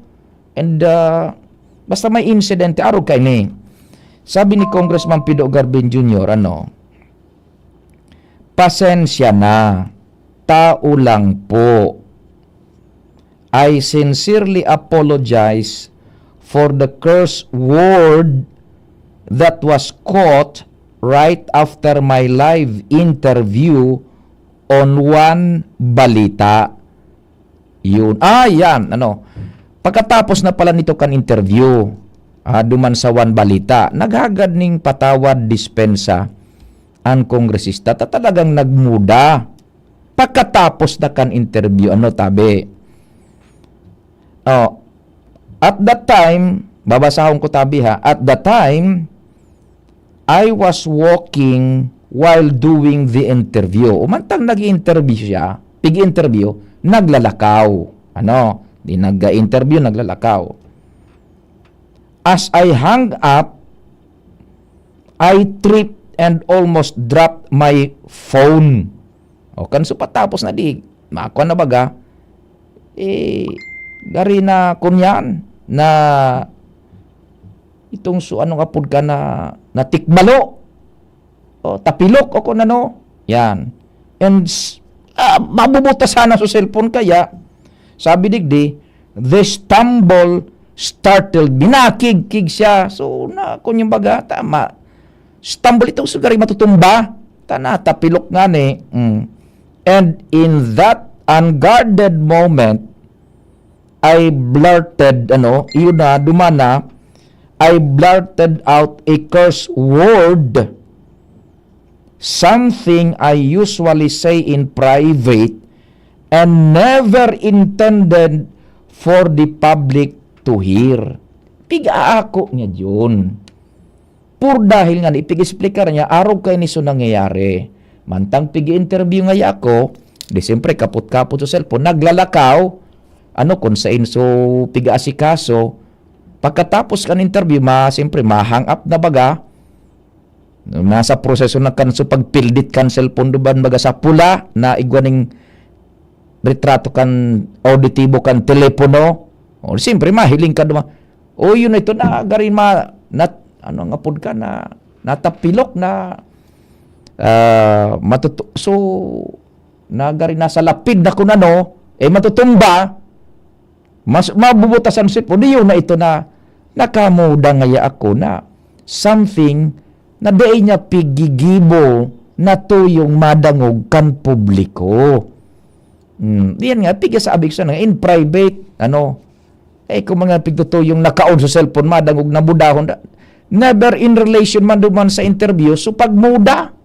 And, uh, basta may insidente, arog kaini. Sabi ni Congressman Pido Garbin Junior, ano, "Pasensya na, tao lang po. I sincerely apologize for the curse word that was caught right after my live interview on One Balita." Yun. Ah, yan. Ano? Pagkatapos na pala nito kan interview, ah, duman sa One Balita, naghagad ning patawad, dispensa an kongresista ta talagang nagmuda. Pagkatapos na kan interview, ano tabi? Oh, at that time, babasahon ko tabi ha, at that time, I was walking while doing the interview. Umantang nag-interview siya, pig-interview, naglalakaw. Ano? Di nag-interview, naglalakaw. As I hung up, I tripped and almost dropped my phone. O, kan so patapos na di, makwa na baga, eh, gari na kunyan, na itong so, anong apod ka na, natikbalo. O, tapilok o kung ano. Yan. And, s-, ah, mabubuta sana sa cellphone kaya, sabi digdi, "The stumble startled me." Nakigkig siya. So, na, kung yung baga, tama. Stumble itong sugari matutumba. Ta, natapilok nga ni. Mm. And in that unguarded moment, I blurted, ano, yun na, duman na, I blurted out a curse word, something I usually say in private and never intended for the public to hear. Pigaako niya yun. Pur dahil nga ipig-explicar niya, arog kaini so nangyayari. Mantang pig-interview ngaya ako, di siyempre kapot-kapot sa cellphone, naglalakaw, ano, kung sain so pig-aasikaso. Pagkatapos kan interview, ma, siyempre, ma-hang up na baga. Nasa proseso na kan so pagpildit kan cellphone duman baga sa pula na igwa ning retrato kan auditibo kan telepono. O, siyempre, mahiling ka duman. O, yun na ito, na gari ma, nat-, ano nga pod ka, na, natapilok na, ah, matutu-, so, na gari nasa lapid na kun ano, eh, matutumba, mas, mabubutasan si po, di yun na ito na, nakamuda ngaya ako na something na dai niya pigigibo na tuyong madangog kan publiko. Hmm, yan nga, pigasabi ko sana, in private, ano, eh, kung mga pigtutuyong nakaon sa cellphone, madangog na budahon, da-, never in relation man duman sa interview, so pagmuda.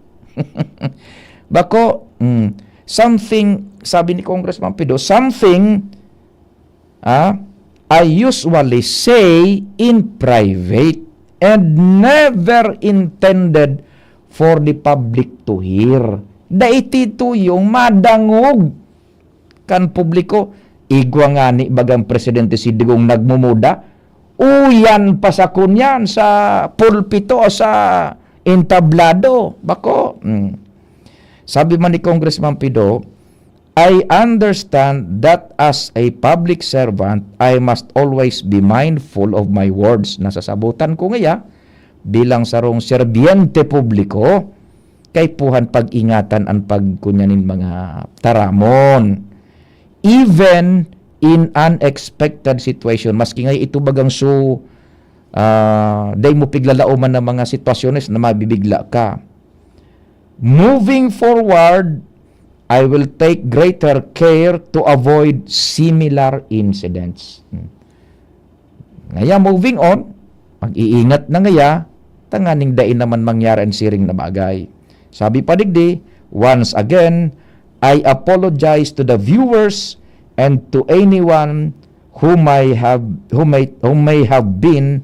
Bako, hmm, something, sabi ni Congressman Pido, something, ah, I usually say in private and never intended for the public to hear. Dai ti tuyong madangog kan publiko. Igwa ngani bagang presidente si Digong nagmumuda, uyan pa sa kunyan sa pulpito o sa entablado. Bako, mm. Sabi man ni Congressman Pido, "I understand that as a public servant, I must always be mindful of my words." Nasasabutan ko ngaya, bilang sarong serbiyente publiko, kaipuhan pag-ingatan an pagkunya nin mga taramon. Even in unexpected situation, maski nga ito bagang so, ah, dai mo piglalaoman ng mga sitwasyones na mabibigla ka. Moving forward, I will take greater care to avoid similar incidents. Hmm. Ngaya, moving on, mag-iingat na ngaya, tanganing dai naman mangyari an siring na bagay. Sabi pa digdi, "Once again, I apologize to the viewers and to anyone who may have, who may, who may have been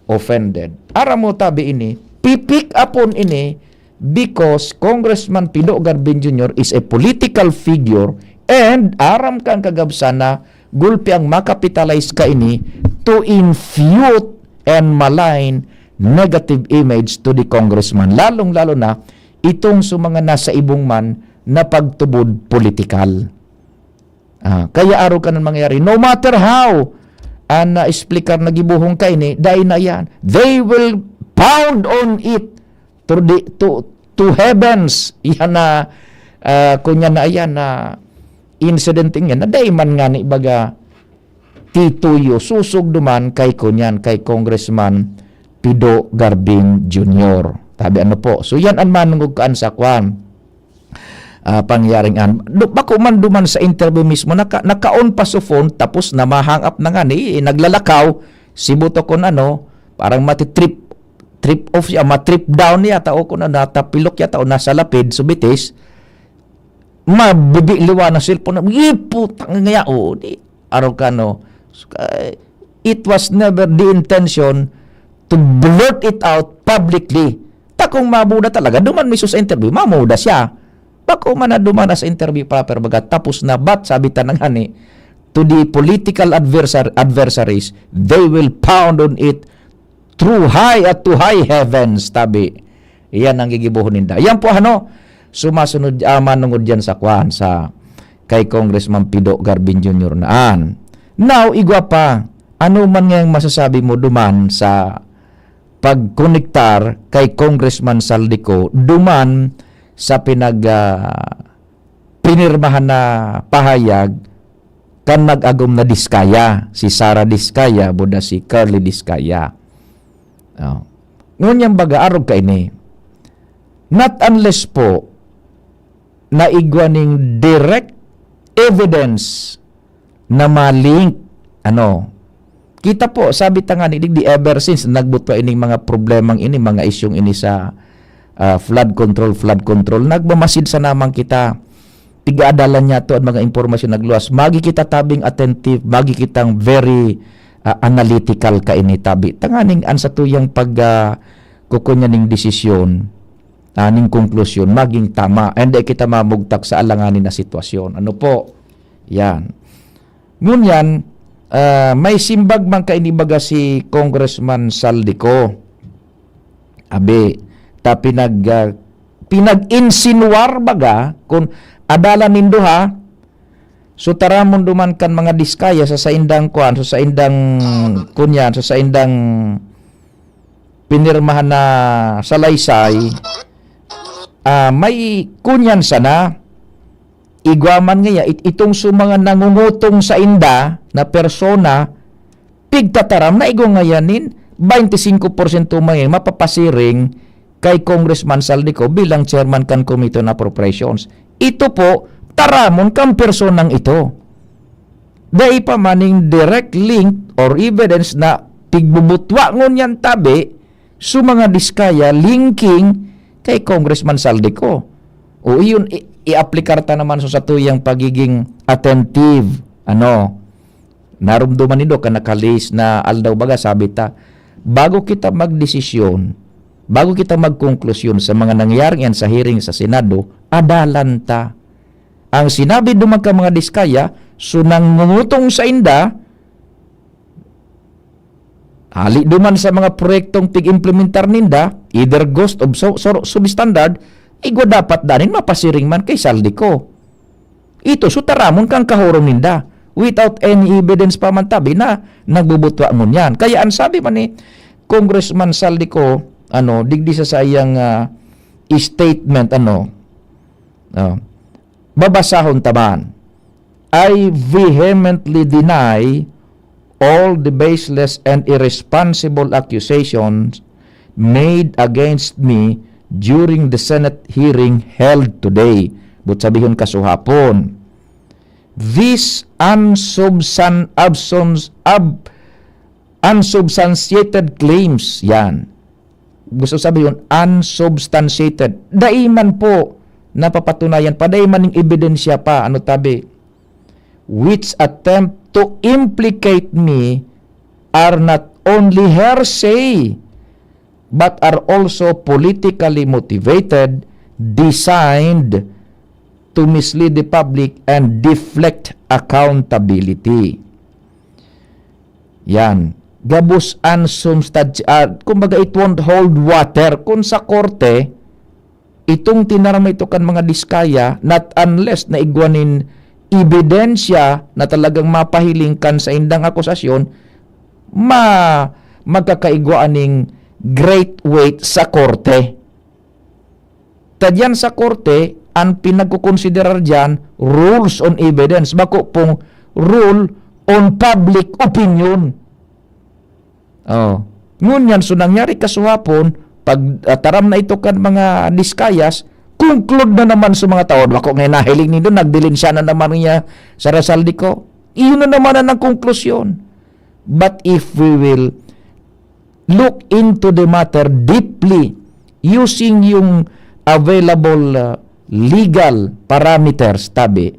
offended." Aram mo, tabi ini, pipick upon ini because Congressman Pido Garbin Junior is a political figure and aram ka ang kagabsan na gulpi ang makapitalize kaini to infute and malign negative image to the congressman, lalong-lalo na itong sa mga nasa ibong man na pagtubod politikal. Ah, kaya arog ka nang mangyari. No matter how, an, ah, explicar na gibohon kaini, dai na yan. They will pound on it to the, to, to heavens. Yan na, ah, kunya na yan na incident yan na dai man ngani baga tituyo, susog duman kay kunyan, kay Congressman Pido Garbin Junior. Tabi ano po. So yan an manungog kaan sa kwan. Ah, pangyaring an. Du-, bako man duman sa interview mismo, naka-, naka-on pa so phone, tapos na ma-hang up na nga ni, eh, naglalakaw, si Buto kun ano, parang mati-trip, trip off siya, ma-trip down yata, o kun ano, natapilok yata, o nasa lapid, so bitis, mabibiliwan ang cellphone na, "Ye, putang ngaya, oh, di, araw ka, no?" So, kay, it was never the intention to blurt it out publicly. Ta kung mamuda talaga, duman mismo sa interview, mamuda siya. Bako man na duman na sa interview proper, baga, tapos na, but sabi ta na nga ni, to the political adversar-, adversaries, they will pound on it through high at to high heavens, tabi. Iyan ang gigibohon ninda. Yan po, ano, sumasunod, ah, manungod yan sa kwan, sa kay Congressman Pido Garbin Junior naan. Now, igwa pa, ano man ngayang masasabi mo duman sa pagkonektar kay Congressman Zaldy Co duman sa pinag, ah, pinirmahan na pahayag kan nag-agom na Diskaya, si Sara Diskaya, buda si Curly Diskaya. Oh. Ngunyan baga, arog kaini. Not unless po, na igwa ning direct evidence na ma-link, ano. Kita po, sabi ta nga ni digdi, ever since nagbutwa ining mga problemang ini, mga isyung ini sa, ah, flood control, flood control, nagmamasid sa namang kita. Tigaadalan niya to ang mga impormasyon nagluwas. Magi kita tabing attentive, magi kitang very, ah, analytical kaini tabi. Tanganing an satuyang pag, ah, kukunya ning desisyon, ah, ning konklusyon, maging tama. And di kita mamugtak sa alanganin na sitwasyon. Ano po? Yan. Ngunyan, ah, may simbag man kaini baga si Congressman Saldico. Abi, ta pinag, ah, pinag-insinuar baga, kun adalan nindo ha, so taramon duman kan mga Diskaya sa saindang kwan, sa saindang kunyan, sa saindang pinirmahan na salaysay, ah, may kunyan sana, igwa man ngaya, it-, itong sa mga nangungutong sainda na persona, pigtataram na igwa ngayan nin twenty-five porsyento man yan mapapasiring kay Congressman Saldico bilang chairman kan Committee on Appropriations. Ito po, taramon kan personang ito. Dai pa maning direct link or evidence na pigbubutwa ngunyan tabi sa mga Diskaya linking kay Congressman Saldico. O iyon, i-, i-aplikar ta naman sa satuyang pagiging attentive. Ano, narumduman nindo kan nakalis na aldaw baga, sabi ta, bago kita magdesisyon, bago kita magkonklusyon sa mga nangyayari yan sa hearing sa Senado, adalan ta. Ang sinabi duman ka mga Diskaya, so nangungutong sainda, hali duman sa mga proyektong pig-implementar ninda, either ghost o so, so, substandard, igwa dapat danin mapasiring man kay Saldico. Ito, so taramon kang kahorong ninda without any evidence pa man tabi na nagbubutwa ngunyan. Kaya ang sabi man ni Congressman Saldico, ano, digdi sa sayang, ah, statement, ano, ah, babasahon ta man. I vehemently deny all the baseless and irresponsible accusations made against me during the Senate hearing held today. But sabihon kasuhapon, this unsubstan-, absence, ab-, unsubstantiated claims, yan. Gusto sabihin, unsubstantiated. Dai man po napapatunayan pa, dai man ning ebidensya pa, ano tabi, which attempt to implicate me are not only hearsay, but are also politically motivated, designed to mislead the public and deflect accountability. Yan. Gabos an substanti-, ah, kumbaga, it won't hold water kung sa korte, itong tinaram na ito kan mga Diskaya, not unless na igwa nin ebidensya na talagang mapahiling kan saindang akusasyon, ma-, magkakaigwa ning great weight sa korte. Ta diyan sa korte, ang pinagkukonsiderar diyan, rules on evidence, bako pong rule on public opinion. Oh. Ngunyan, so nangyari kasuhapon, pag, ah, taram na ito kan mga Diskayas, conclude na naman sa mga tao, "Bako nga nahiling nindo, nagdilinsya na naman niya sa Saldico." Iyon na naman ang konklusyon. But if we will look into the matter deeply using yung available, uh, legal parameters, tabi,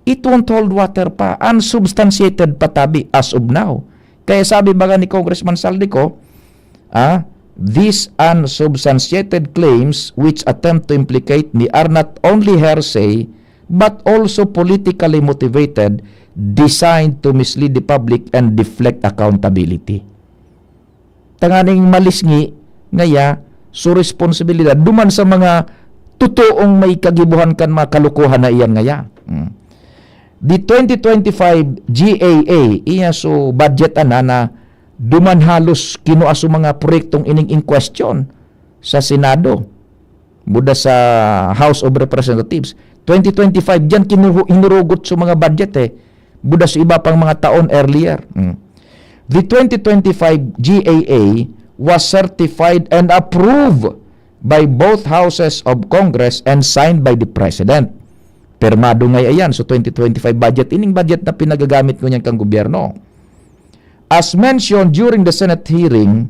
it won't hold water pa, unsubstantiated pa, tabi, as of now. Kaya sabi baga ni Congressman Saldico, ah, "These unsubstantiated claims which attempt to implicate me are not only hearsay, but also politically motivated, designed to mislead the public and deflect accountability." Tanganing malisngi ngaya so responsibilidad duman sa mga totoong may kagibohan kan mga kalokohan na iyan ngaya. Hmm. The twenty twenty-five G A A, iya so budget ana na duman halos kinua so mga proyektong ining in question sa Senado. Buda sa House of Representatives. Twenty twenty-five, diyan kinuhu-, hinurugot sa mga budget eh. Buda sa iba pang mga taon earlier. Mm. The twenty twenty-five G A A was certified and approved by both houses of Congress and signed by the President. Pirmado ngay ayan, so twenty twenty-five budget, ining budget na pinagagamit ngunyan kan gobyerno. As mentioned during the Senate hearing,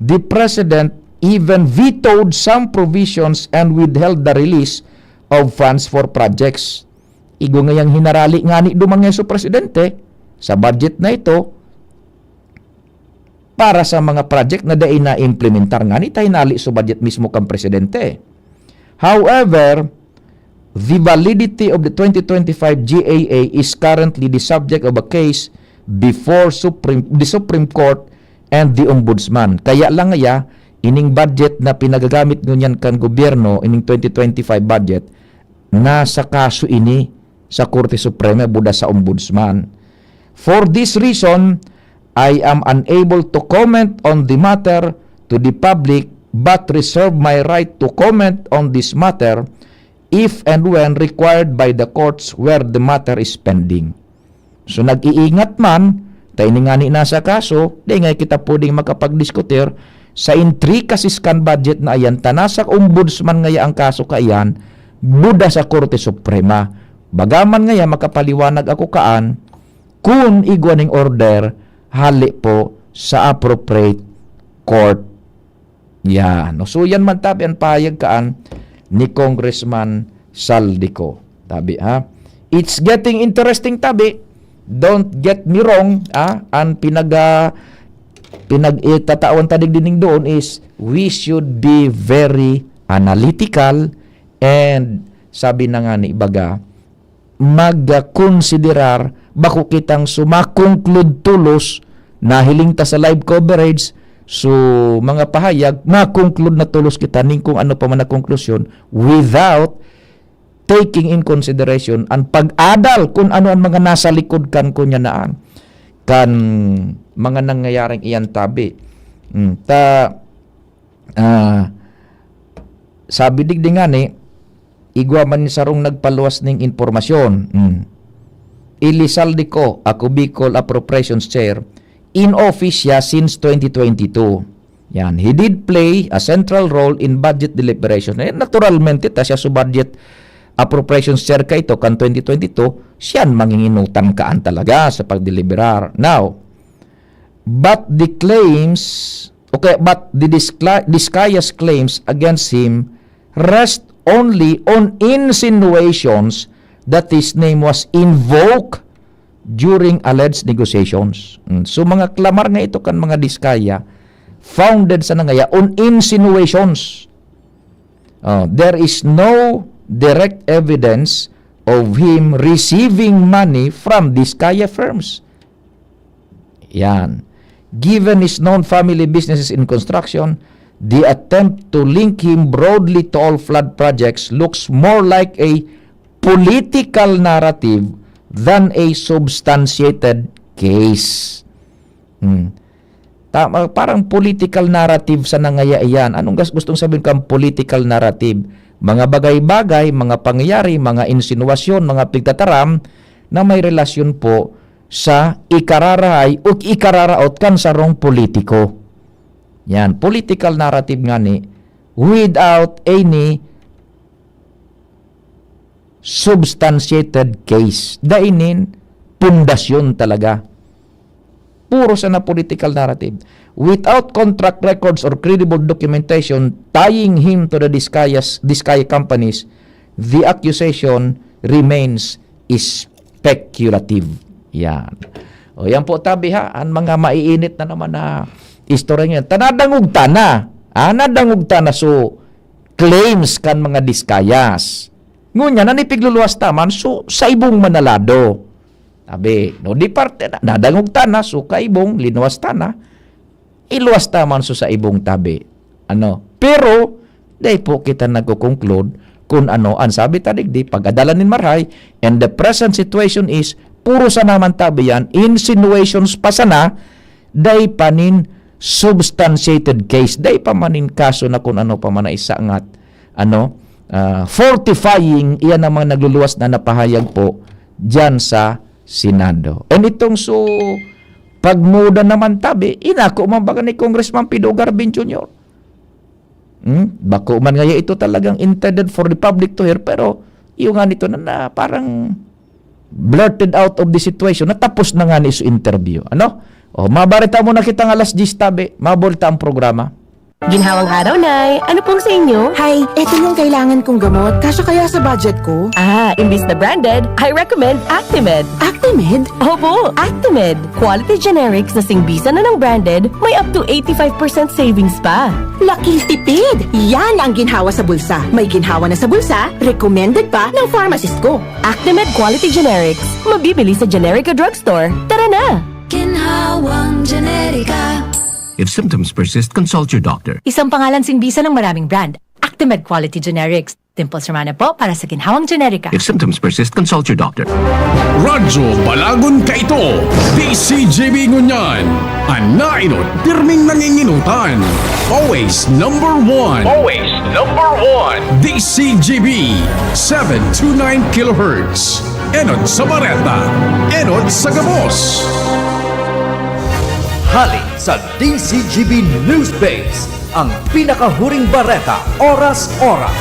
the President even vetoed some provisions and withheld the release of funds for projects. Igwa ngayang hinarali ngani duman ngayon sa presidente sa budget na ito para sa mga project na dai na-implementar ngani ta hinali sa budget mismo kan presidente. However, the validity of the twenty twenty-five G A A is currently the subject of a case before Supreme, the Supreme Court and the Ombudsman. Kaya lang ngaya, ining budget na pinagagamit ngunyan kan gobyerno, ining twenty twenty-five budget, nasa kaso ini sa Korte Suprema, buda sa Ombudsman. For this reason, I am unable to comment on the matter to the public, but reserve my right to comment on this matter if and when required by the courts where the matter is pending. So, nag-iingat man, ta ini ngani nasa kaso, di nga kita pwedeng makapagdiskutir sa intricacies kan budget na ayan, ta nasa Ombudsman ngaya ang kaso kaiyan, buda sa Korte Suprema. Bagaman ngaya makapaliwanag ako kaan, kun igwa ning order, hali po sa appropriate court. Yan. No? So, yan man tabi ang pahayag kaan ni Congressman Saldico. Tabi, ha? It's getting interesting, tabi. Don't get me wrong, ha? Ang pinaga-, pinag-itatawan ta digdi ning doon is we should be very analytical and sabi na nga ni ibaga, magkonsiderar, bako kitang sumakonklude tolos, nahiling ta sa live coverage, so, mga pahayag, makonklude na tolos kita ning kung ano pa man na konklusyon without taking in consideration ang pag-adal kung ano ang mga nasa likod kan kunya naan, kan mga nangyayaring iyan tabi. Mm, ta, ah, sabi digdi ngani, igwa man ni sarong nagpaluwas ning impormasyon. Mm. Eli Saldico, ako Bicol Appropriations Chair, in office siya since twenty twenty-two. Yan. He did play a central role in budget deliberation. Eh, naturalmente, ta siya sa budget appropriations chair ka ito kan twenty twenty-two, siya ang manginginutan kaan talaga sa pagdeliberar. Now, but the claims, okay, but the discla-, Discaya's claims against him rest only on insinuations that his name was invoked during alleged negotiations. Mm, so, mga klamar nga ito kan mga Discaya, founded sa nangaya on insinuations. Oh, there is no direct evidence of him receiving money from Discaya firms. Yan. Given his known family businesses in construction, the attempt to link him broadly to all flood projects looks more like a political narrative than a substantiated case. Hmm. Tama, parang political narrative sa nangaya iyan. Anong gas-, gustong sabihin kang political narrative? Mga bagay-bagay, mga pangyayari, mga insinuwasyon, mga pigtataram na may relasyon po sa ikararahay o ikararaot kan sarong politiko. Yan, political narrative ngani without any substantiated case. Dai nin pundasyon talaga. Puro sana political narrative. Without contract records or credible documentation tying him to the Discayas, Discaya companies, the accusation remains speculative. Yan. O yan po, tabi ha, ang mga maiinit na naman na istorya ngayon. Ta nadangog ta na. Ah, nadangog ta na so claims kan mga Discayas. Ngunyan, an ipigluluwas ta man, so, sa ibong manalado. Tabi, no, di parte na, nadangog ta na, so kaibong, linuwas ta na, iluwas ta man so sa ibong tabi. Ano? Pero, dai po kita nagko-conclude kung ano ang sabi ta digdi, pag-adalan nin marahay, and the present situation is, puro sana man tabi yan, insinuations pa sana, dai pa nin substantiated case, dai pa man nin kaso na kung ano pa man na isangat, ano, ah, fortifying iyan ang mga nagluluwas na napahayag po diyan sa Senado. And itong so, pagmuda naman tabi, inako man baga ni Congressman Pido Garvin Junior. Hmm? Bako man ngaya ito talagang intended for the public to hear, pero iyo nga nito na, na parang blurted out of the situation, natapos na nga ni sa interview. Ano? O, mabarita mo na kitang alas diyes tabi, mabarita ang programa. Ginhawang araw, Nay. Ano pong sa inyo? Hay, eto yung kailangan kong gamot. Kasya kaya sa budget ko? Ah, imbis na branded, I recommend Actimed. Actimed? Opo, Actimed. Quality generics na singbisan na ng branded, may up to eighty-five percent savings pa. Laking tipid! Yan ang ginhawa sa bulsa. May ginhawa na sa bulsa, recommended pa ng pharmacist ko. Actimed Quality Generics. Mabibili sa generic o drugstore. Tara na! Ginhawang Generika. If symptoms persist, consult your doctor. Isang pangalan singbisan ng maraming brand. Actimed Quality Generics. Dimples Romana po para sa Ginhawang Generika. If symptoms persist, consult your doctor. Radyo Balagon kaito, D C G B ngunyan. An nainot, pirming nanginginutan. Always number one. Always number one. D C G B, seven two nine kilohertz. Enot sa bareta, enot sa gabos. Hali sa D C G B News Base, ang pinakahuring bareta, oras-oras.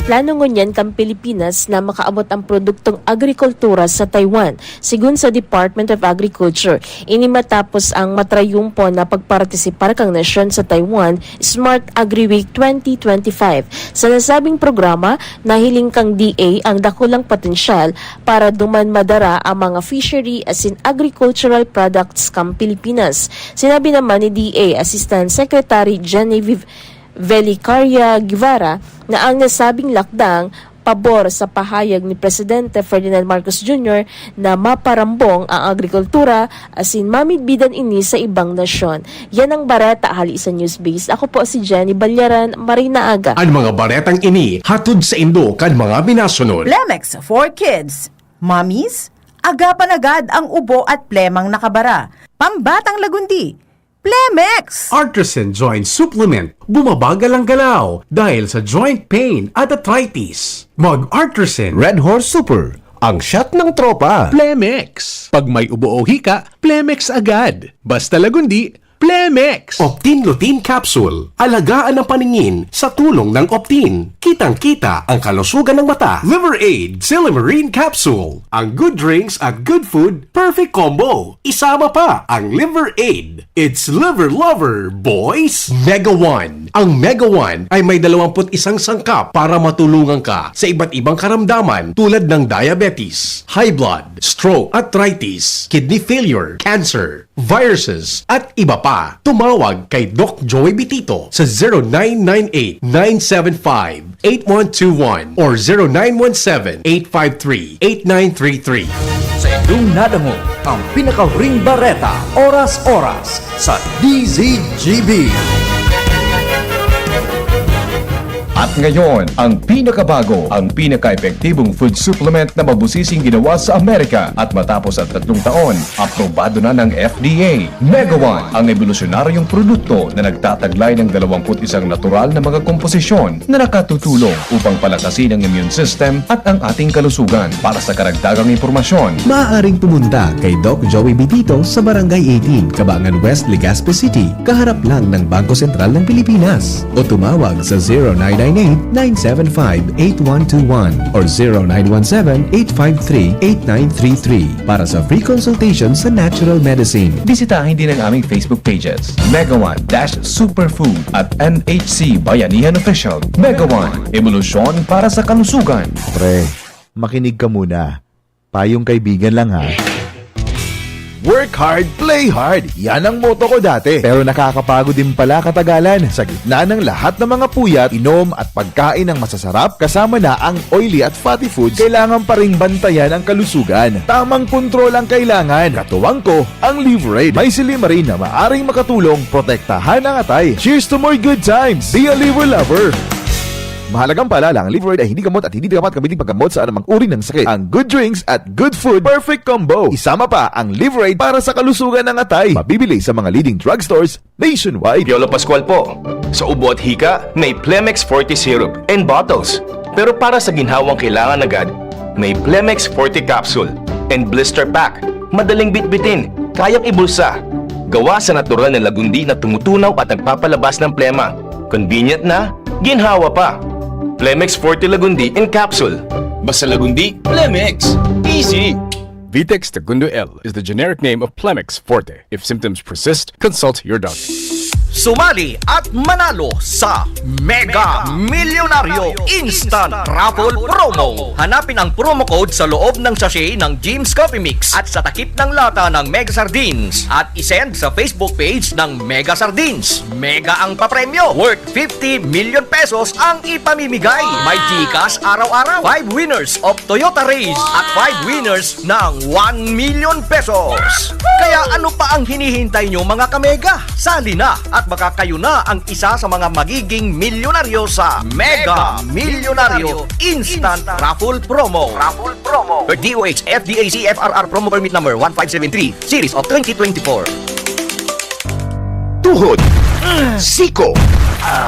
Plano ngunyan kan Pilipinas na makaabot ang produktong agrikultura sa Taiwan, sigon sa Department of Agriculture. Ini matapos ang matrayumpo na pagpartisipar kan nasyon sa Taiwan Smart Agri Week twenty twenty-five. Sa nasabing programa, nahiling kan D A ang dakulang potensyal para duman madara ang mga fishery asin agricultural products kan Pilipinas. Sinabi naman ni D A Assistant Secretary Genevieve Velicaria Guevara na ang nasabing lakdang pabor sa pahayag ni Presidente Ferdinand Marcos Junior na maparambong ang agrikultura asin mamidbidan ini sa ibang nasyon. Yan ang bareta hali sa Newsbase. Ako po si Jenny Balyaran, maray na aga. An mga baretang ini hatod saindo kan mga minasunod. Plemex for Kids. Mommies, agapan agad ang ubo at plemang nakabara. Pambatang lagundi, Plemex! Artisan Joint Supplement, bumabagal ang galaw dahil sa joint pain at arthritis. Mag-Artisan. Red Horse Super, ang shot ng tropa. Plemex. Pag may ubo o hika, Plemex agad. Basta lagundi, Plemex. Optin Lutein Capsule, alagaan ang paningin sa tulong ng Optin. Kitang-kita ang kalusugan ng mata. Liver Aid, Silymarin Capsule. Ang Good Drinks at Good Food, perfect combo. Isama pa ang Liver Aid. It's Liver Lover, boys! Mega One. Ang Mega One ay may dalawampu't isang sangkap para matulungan ka sa iba't ibang karamdaman tulad ng diabetes, high blood, stroke, arthritis, kidney failure, cancer, viruses, at iba pa. Tumawag kay Doc Joey Bitito sa zero nine nine eight, nine seven five, eight one two one or zero nine one seven, eight five three, eight nine three three. Sa inyong nadangog ang pinakahuring bareta, oras-oras, sa D Z G B. At ngayon, ang pinakabago, ang pinaka-epektibong food supplement na mabusising ginawa sa Amerika at matapos ang tatlong taon, aprobado na ng F D A. Mega One, ang ebolusyonaryong produkto na nagtataglay ng dalawampu't isang natural na mga komposisyon na nakatutulong upang palakasin ang immune system at ang ating kalusugan. Para sa karagdagang impormasyon, maaaring pumunta kay Doc Joey Bitito sa Barangay eighteen, Cabangan West, Legazpi City, kaharap lang ng Bangko Sentral ng Pilipinas. O tumawag sa zero nine nine eight, nine seven five, eight one two one or zero nine one seven, eight five three, eight nine three three para sa free consultation sa natural medicine. Bisitahin din ang aming Facebook pages, Mega One dash Superfood at N H C Bayanihan Official. Mega One, ebolusyon para sa kalusugan. Pre, makinig ka muna. Payong kaibigan lang, ha. Work hard, play hard. Yan ang motto ko dati. Pero nakakapagod din pala katagalan. Sa gitna ng lahat ng mga puyat, inom at pagkain ng masasarap, kasama na ang oily at fatty foods, kailangan pa ring bantayan ang kalusugan. Tamang kontrol ang kailangan. Katuwang ko, ang Liverade. May silymarin na maaring makatulong protektahan ang atay. Cheers to more good times! Be a Liver Lover! Mahalagang paalala, ang Liverade ay hindi gamot at hindi dapat gamitin paggamot sa anumang uri ng sakit. Ang good drinks at good food, perfect combo. Isama pa ang Liverade para sa kalusugan ng atay. Mabibili sa mga leading drugstores nationwide. Piolo Pascual po. Sa ubo at hika, may Plemex Forte Syrup and bottles. Pero para sa ginhawang kailangan agad, may Plemex Forte Capsule and Blister Pack. Madaling bitbitin, kayang ibulsa. Gawa sa natural na lagundi na tumutunaw at nagpapalabas ng plema. Convenient na, ginhawa pa. Plemex Forte Lagundi in capsule. Basta Lagundi, Plemex. Easy! Vitex Tagundo L is the generic name of Plemex Forte. If symptoms persist, consult your doctor. Sumali at manalo sa Mega Milyonaryo Instant Raffle Promo. Hanapin ang promo code sa loob ng sachet ng Jim's Coffee Mix at sa takip ng lata ng Mega Sardines at isend sa Facebook page ng Mega Sardines. Mega ang papremyo, worth fifty million pesos ang ipamimigay. May GCash araw-araw, five winners of Toyota Race at five winners ng one million pesos. Kaya ano pa ang hinihintay nyo, mga kamega? Sali na at baka kayo na ang isa sa mga magiging milyonaryo sa Mega Milyonaryo Instant Raffle Promo. Raffle Promo. Per D O H F D A C F R R Promo Permit Number one five seven three, Series of twenty twenty-four. Tuhod, siko,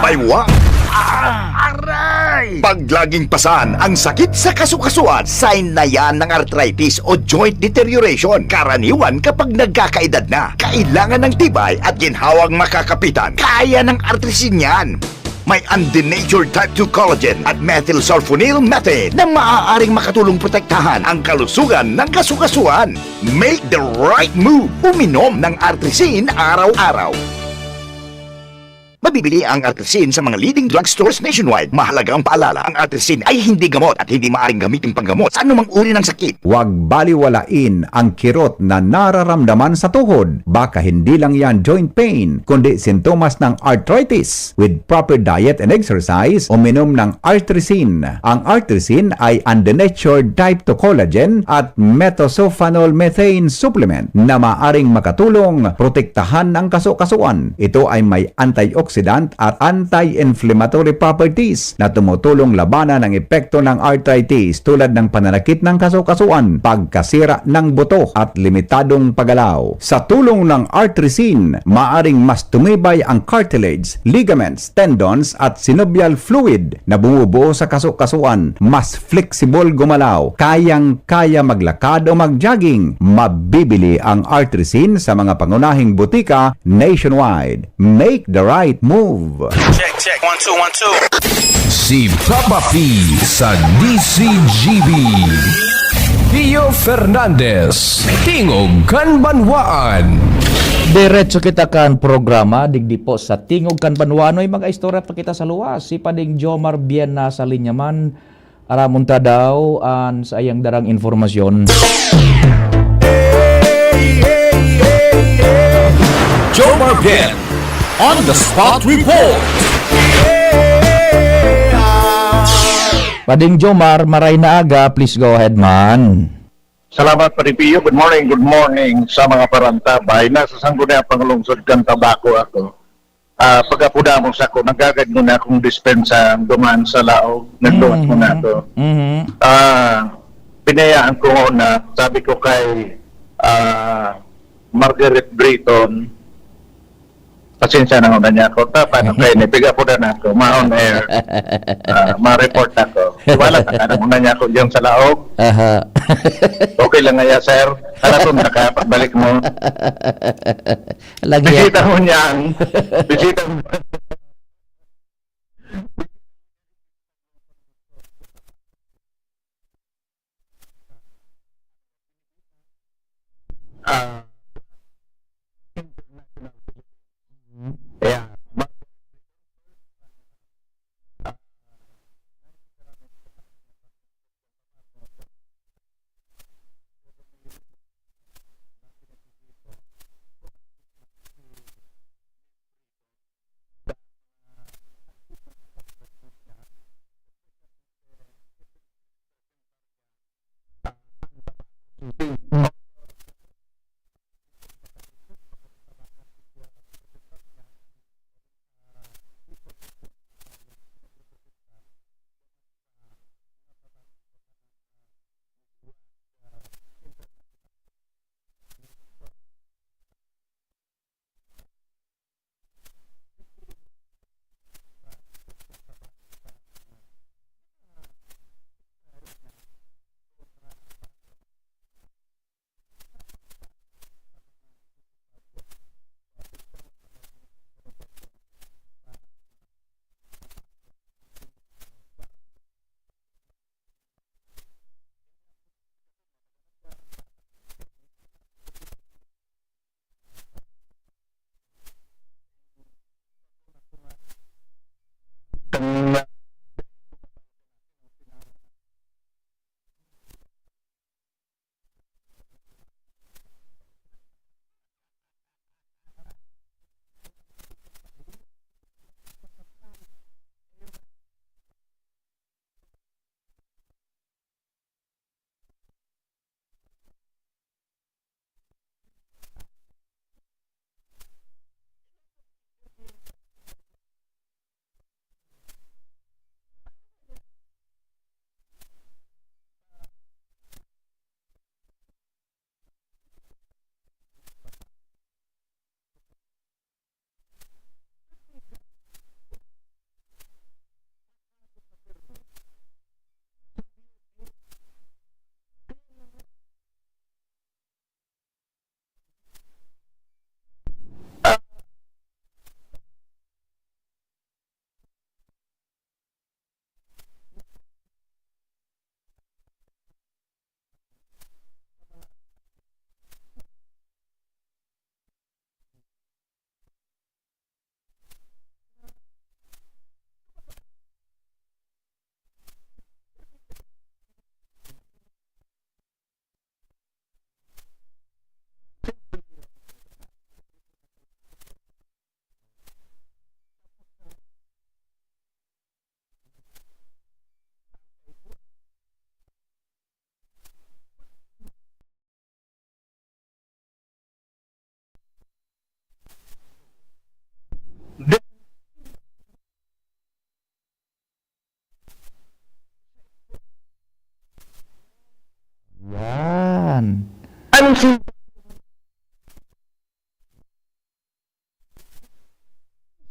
baywa, aray! Pag laging pasan ang sakit sa kasukasuan, sign na yan ng arthritis o joint deterioration. Karaniwan kapag nagkakaedad na, kailangan ng tibay at ginhawang makakapitan. Kaya ng Artrisin yan. May undenatured type two collagen at methylsulfonyl methane na maaaring makatulong protektahan ang kalusugan ng kasukasuan. Make the right move. Uminom ng Artrisin araw-araw. Mabibili ang Artrisin sa mga leading drugstores nationwide. Mahalagang paalala, ang Artrisin ay hindi gamot at hindi maaaring gamitin panggamot sa anumang uri ng sakit. Huwag baliwalain ang kirot na nararamdaman sa tuhod. Baka hindi lang yan joint pain, kundi sintomas ng arthritis. With proper diet and exercise, uminom ng Artrisin. Ang Artrisin ay undenatured type two collagen at methylsulfonyl methane supplement na maaring makatulong protektahan ang kasukasuan. Ito ay may antioxidant at anti-inflammatory properties na tumutulong labanan ang epekto ng arthritis, tulad ng pananakit ng kasukasuan, pagkasira ng buto, at limitadong paggalaw. Sa tulong ng Artrisin, maaring mas tumibay ang cartilage, ligaments, tendons, at synovial fluid na bumubuo sa kasukasuan. Mas flexible gumalaw, kayang-kaya maglakad o mag-jogging. Mabibili ang Artrisin sa mga pangunahing butika nationwide. Make the right move. Check, check. One, two, one, two. Si Papa P sa D C G B. Pio Fernandez, Tingog kan Banwaan. Diretso kita kan programa, digdi po sa Tingog kan Banwaan. May mga istorya pa kita sa luwas. Si Pading Jomar Bien nasa linya man. Aramon ta daw an saiyang darang impormasyon. Jomar Bien on the spot report. Pading Jomar, maray na aga, please go ahead man. Salamat, Pare Pio. Good morning, good morning sa mga parantabay. Nasa Sangguniang Panglungsod kan Tabaco ako. Ah, pag-apoda mo sako, nagagad mo na akong dispensa duman sa laog, nagluwas mo na ako. Mhm. Ah, binayaan ko na, sabi ko kay, ah, Margaret Britton, pasensya na una niya ako. Ta, paano kayo ni? Pag-apoda na ako, ma-on air. Ah, ma-report ako. Wala ka na una niya ako diyan sa laog. Aha. Okay lang nga, sir. Halaton na ka, pagbalik mo. Lagi. Bisita mo niyan. Bisita mo. Ah, yeah.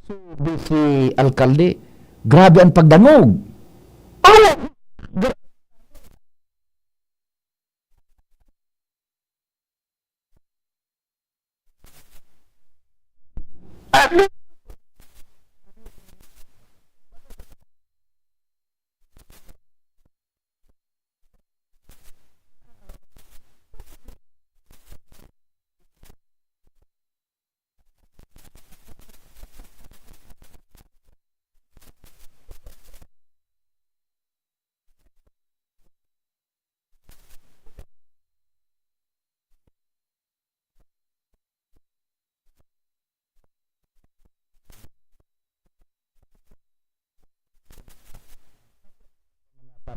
So, si alkalde, grabe ang pagdangog. Oh! Gra-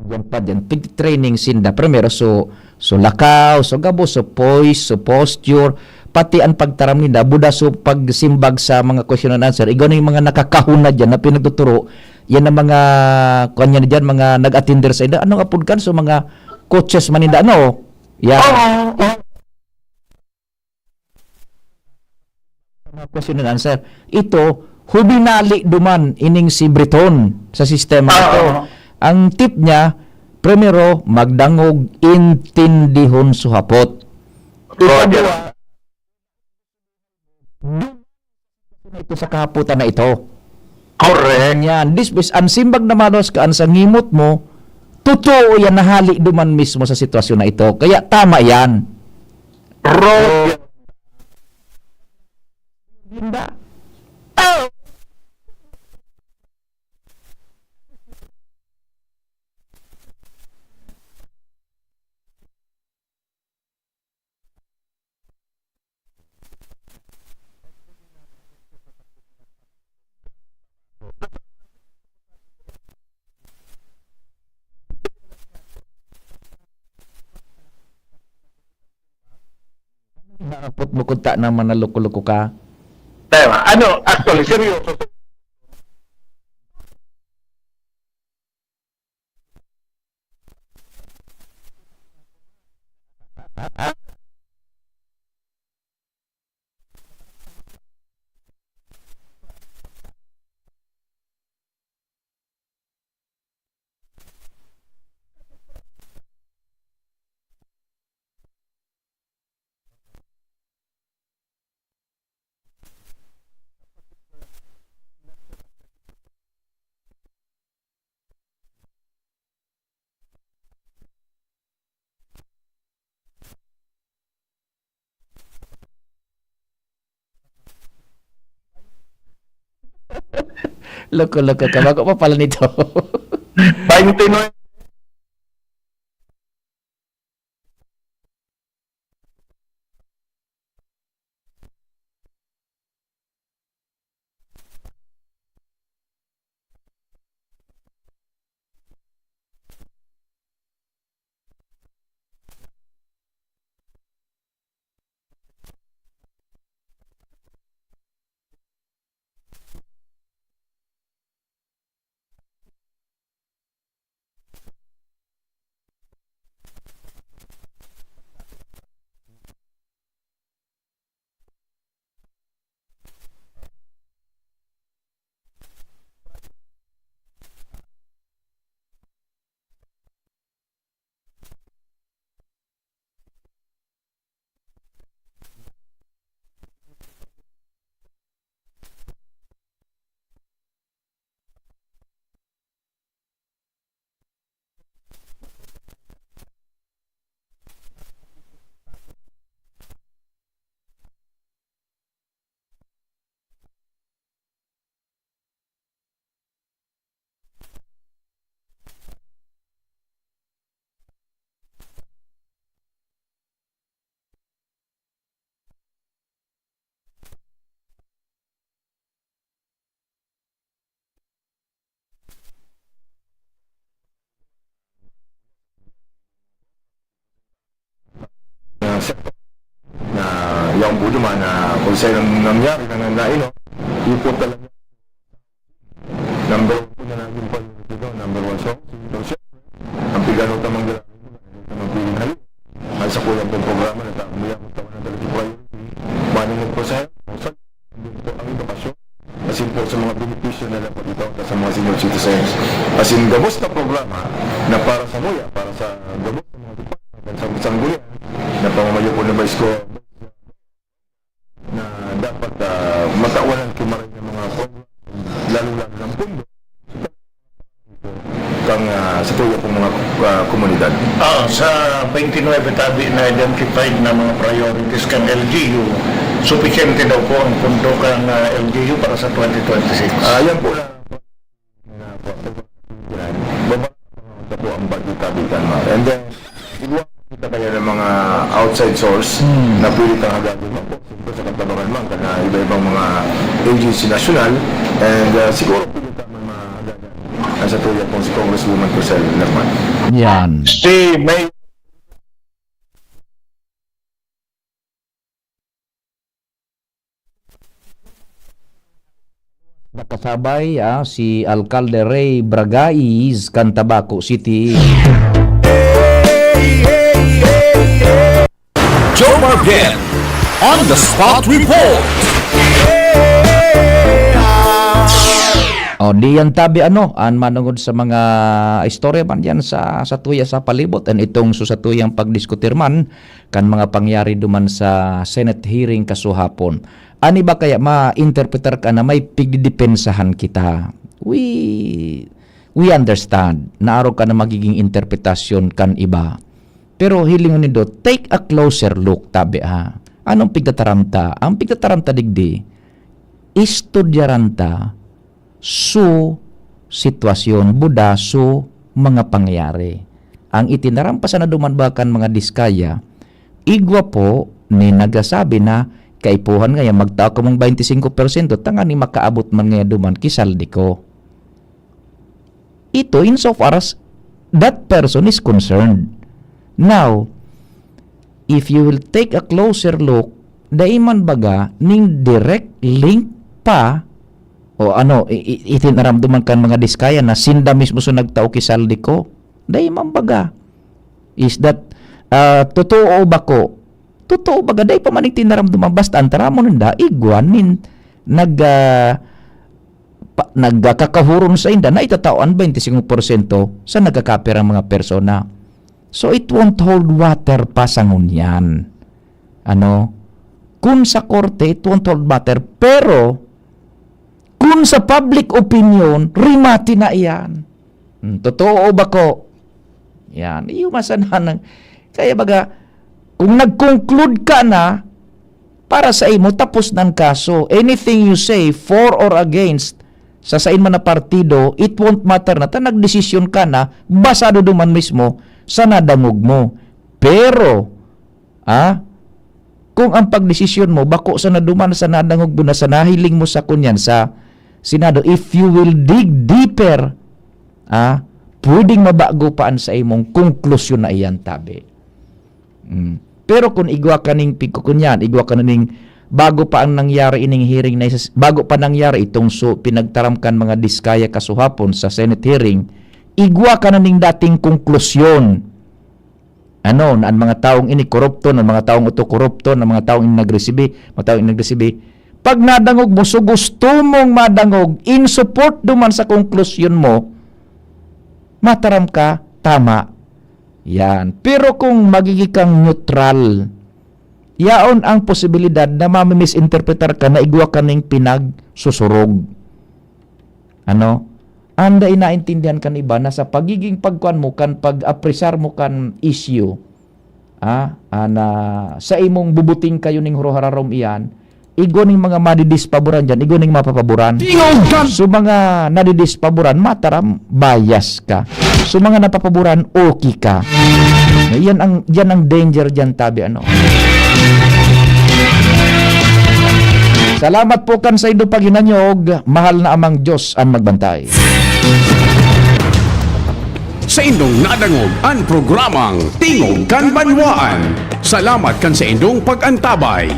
Yan pa, yan. Tig-training sinda. Primero, so, so lakaw, so gabos, so poise, so posture, pati ang pagtaram ninda, buda so pagsimbag sa mga question and answer. Igwa na yung mga nakakahuna dyan na pinagtuturo, yan ang mga, kuwan yan dyan, mga nag-attender sa inda. Anong apod kan? So, mga coaches man ninda, ano? Yan. Oo, oo. Sa mga question and answer. Ito, huminali duman ining si Breton sa sistema na ito. Oo. Ang tip niya, primero, magdangog, intindihon so hapot. Correct. Ikadua, duman ito sa kahapotan na ito. Correct. Yan. This is, ang simbag na manos ka, ang sa ngimot mo, totoo yan, nahali duman mismo sa sitwasyon na ito. Kaya tama yan. Road. Linda. Oh! Naapot mo kunta na manaloko-loko ka? Tama. Ano, actually, seryoso. Loko-loko ka, bago pa pala nito. Twenty-nine. Na, na yung po naman na kung saan ang nangyari na nangyari, no? Ipot talaga. Number one po na naging priority doon. Number one. So, so, siyempre, ang pigano tamang ginagawa, tamang piling hali. Ang sa kulang pong programa, nagkakamaya kung tawanan talaga yung priority. Manong magpasaya, ang sa, ang edukasyon, at Simple sa mga benepisyo na dapat ipangita sa mga senior citizens. As in, gabos na programa na para sa muya, para sa gabos na mga department, sa sanggunian, na pamamayo po na vice ko, na dapat, ah, matawanan ki maray ng mga program, lalo-lalo ng pundo, kang, ah, sa tuya pong mga, ah, komunidad. Ah, sa twenty-nine tabi na identified na mga priorities kan L G U, supisyente daw po ang pundo kan, ah, L G U para sa twenty twenty-six. Ah, yan po na, na po, baba po ang budget tabi kan, ma'am. And then, igwa kita kaya ng mga outside source Hmm. na pwede kang hagagin, ma'am, po, siyempre sa Kantabangan, ma'am, kana iba-ibang mga agency national, and, ah, siguro pwede ka man mahagagan. Ang sa tuya pong si Congresswoman Crisel Lerman. Yan. Si May- Nakasabay, ah, si Alcalde Ray Bragais kan Tabaco City. Joe Marbiel on the Spot Report. O, diyan tabi, ano, an manungod sa mga istorya man diyan sa, sa tuya sa palibot, an itong so sa tuyang pagdiskutir man kan mga pangyari duman sa Senate hearing kasuhapon. An iba kaya ma-interpretar ka na may pigdidepensahan kita. We, we understand na arog ka na magiging interpretasyon kan iba. Pero hilingon nindo, take a closer look, tabi ha. Anong pigtataram ta? Ang pigtataram ta digdi, istudyaran ta su sitwasyon, buda su mga pangyayari. Ang itinaram pa sana duman ba kan mga Diskaya, igwa po ni nagsasabi na kaipuhan ngaya magtao kamong baynte singko porsyento tanganing makaabot man ngaya duman ki Zaldy Co. Ito, insofar as that person is concerned. Now, if you will take a closer look, dai man baga ning direct link pa, o ano, i-, i-, itinaram duman kan mga Diskaya na sinda mismo so nagtao ki Zaldy Co. Dai man baga. Is that, ah, totoo o bako? Totoo baga, dai pa man itinaram duman. Basta an taramon ninda, igwa nin nag, ah, pa-, nagkakahuron sainda na itatao an baynte singko porsyento sa nagkakapirang mga persona. So, it won't hold water pa sa ngunyan. Ano? Kun sa korte, it won't hold water. Pero, kun sa public opinion, rimati na iyan. Hmm, totoo o bako? Yan. Iyo masananang. Kaya baga, kung nag-conclude ka na, para sa imo, tapos na an kaso. Anything you say, for or against, sa sain man na partido, it won't matter na. Ta nagdesisyon ka na, basado duman mismo sa nadangog mo. Pero, ah, kung ang pagdesisyon mo, bako sana duman sa nadangog mo na sa nahiling mo sa kunyan sa Senado, if you will dig deeper, ah, pwedeng mabago pa an sa imong konklusyon na iyan, tabi. Mm. Pero kun igwa ka ning pigkukunyan, igwa ka na ning bago pa ang nangyari ining hearing na isas-, bago pa nangyari itong su-, pinagtaram kan mga Diskaya kasuhapon sa Senate hearing, igwa ka na ning dating konklusyon. Ano, na ang mga taong ini korupto, na ang mga taong ito korupto, na ang mga taong ini nagresibi, mga taong ini nagresibi. Pag nadangog mo, so gusto mong madangog, in support duman sa konklusyon mo, mataram ka, tama. Yan. Pero kung magiging kang neutral, yaon ang posibilidad na mami-misinterpretar ka na igwa ka ning pinagsusurog. Ano? Anda inaintindihan kan iba na sa pagiging pagkuan mo, kan pag-apresar mo kan issue, ah, ah, na sa imong bubuting kayo ning haro-hararom iyan, igwa ning mga madidispaboran diyan, igwa ning mapapaboran. Tingog kan- So, mga nadidispaboran, mataram, bias ka. So, mga napapaboran, okay ka. Yan ang, yan ang danger diyan, tabi, ano. Salamat po kan saindo paghinanyog. Mahal na Amang Diyos an magbantay. Saindong nadangog an programang Tingog kan Banwaan. Salamat kan saindong pag-antabay.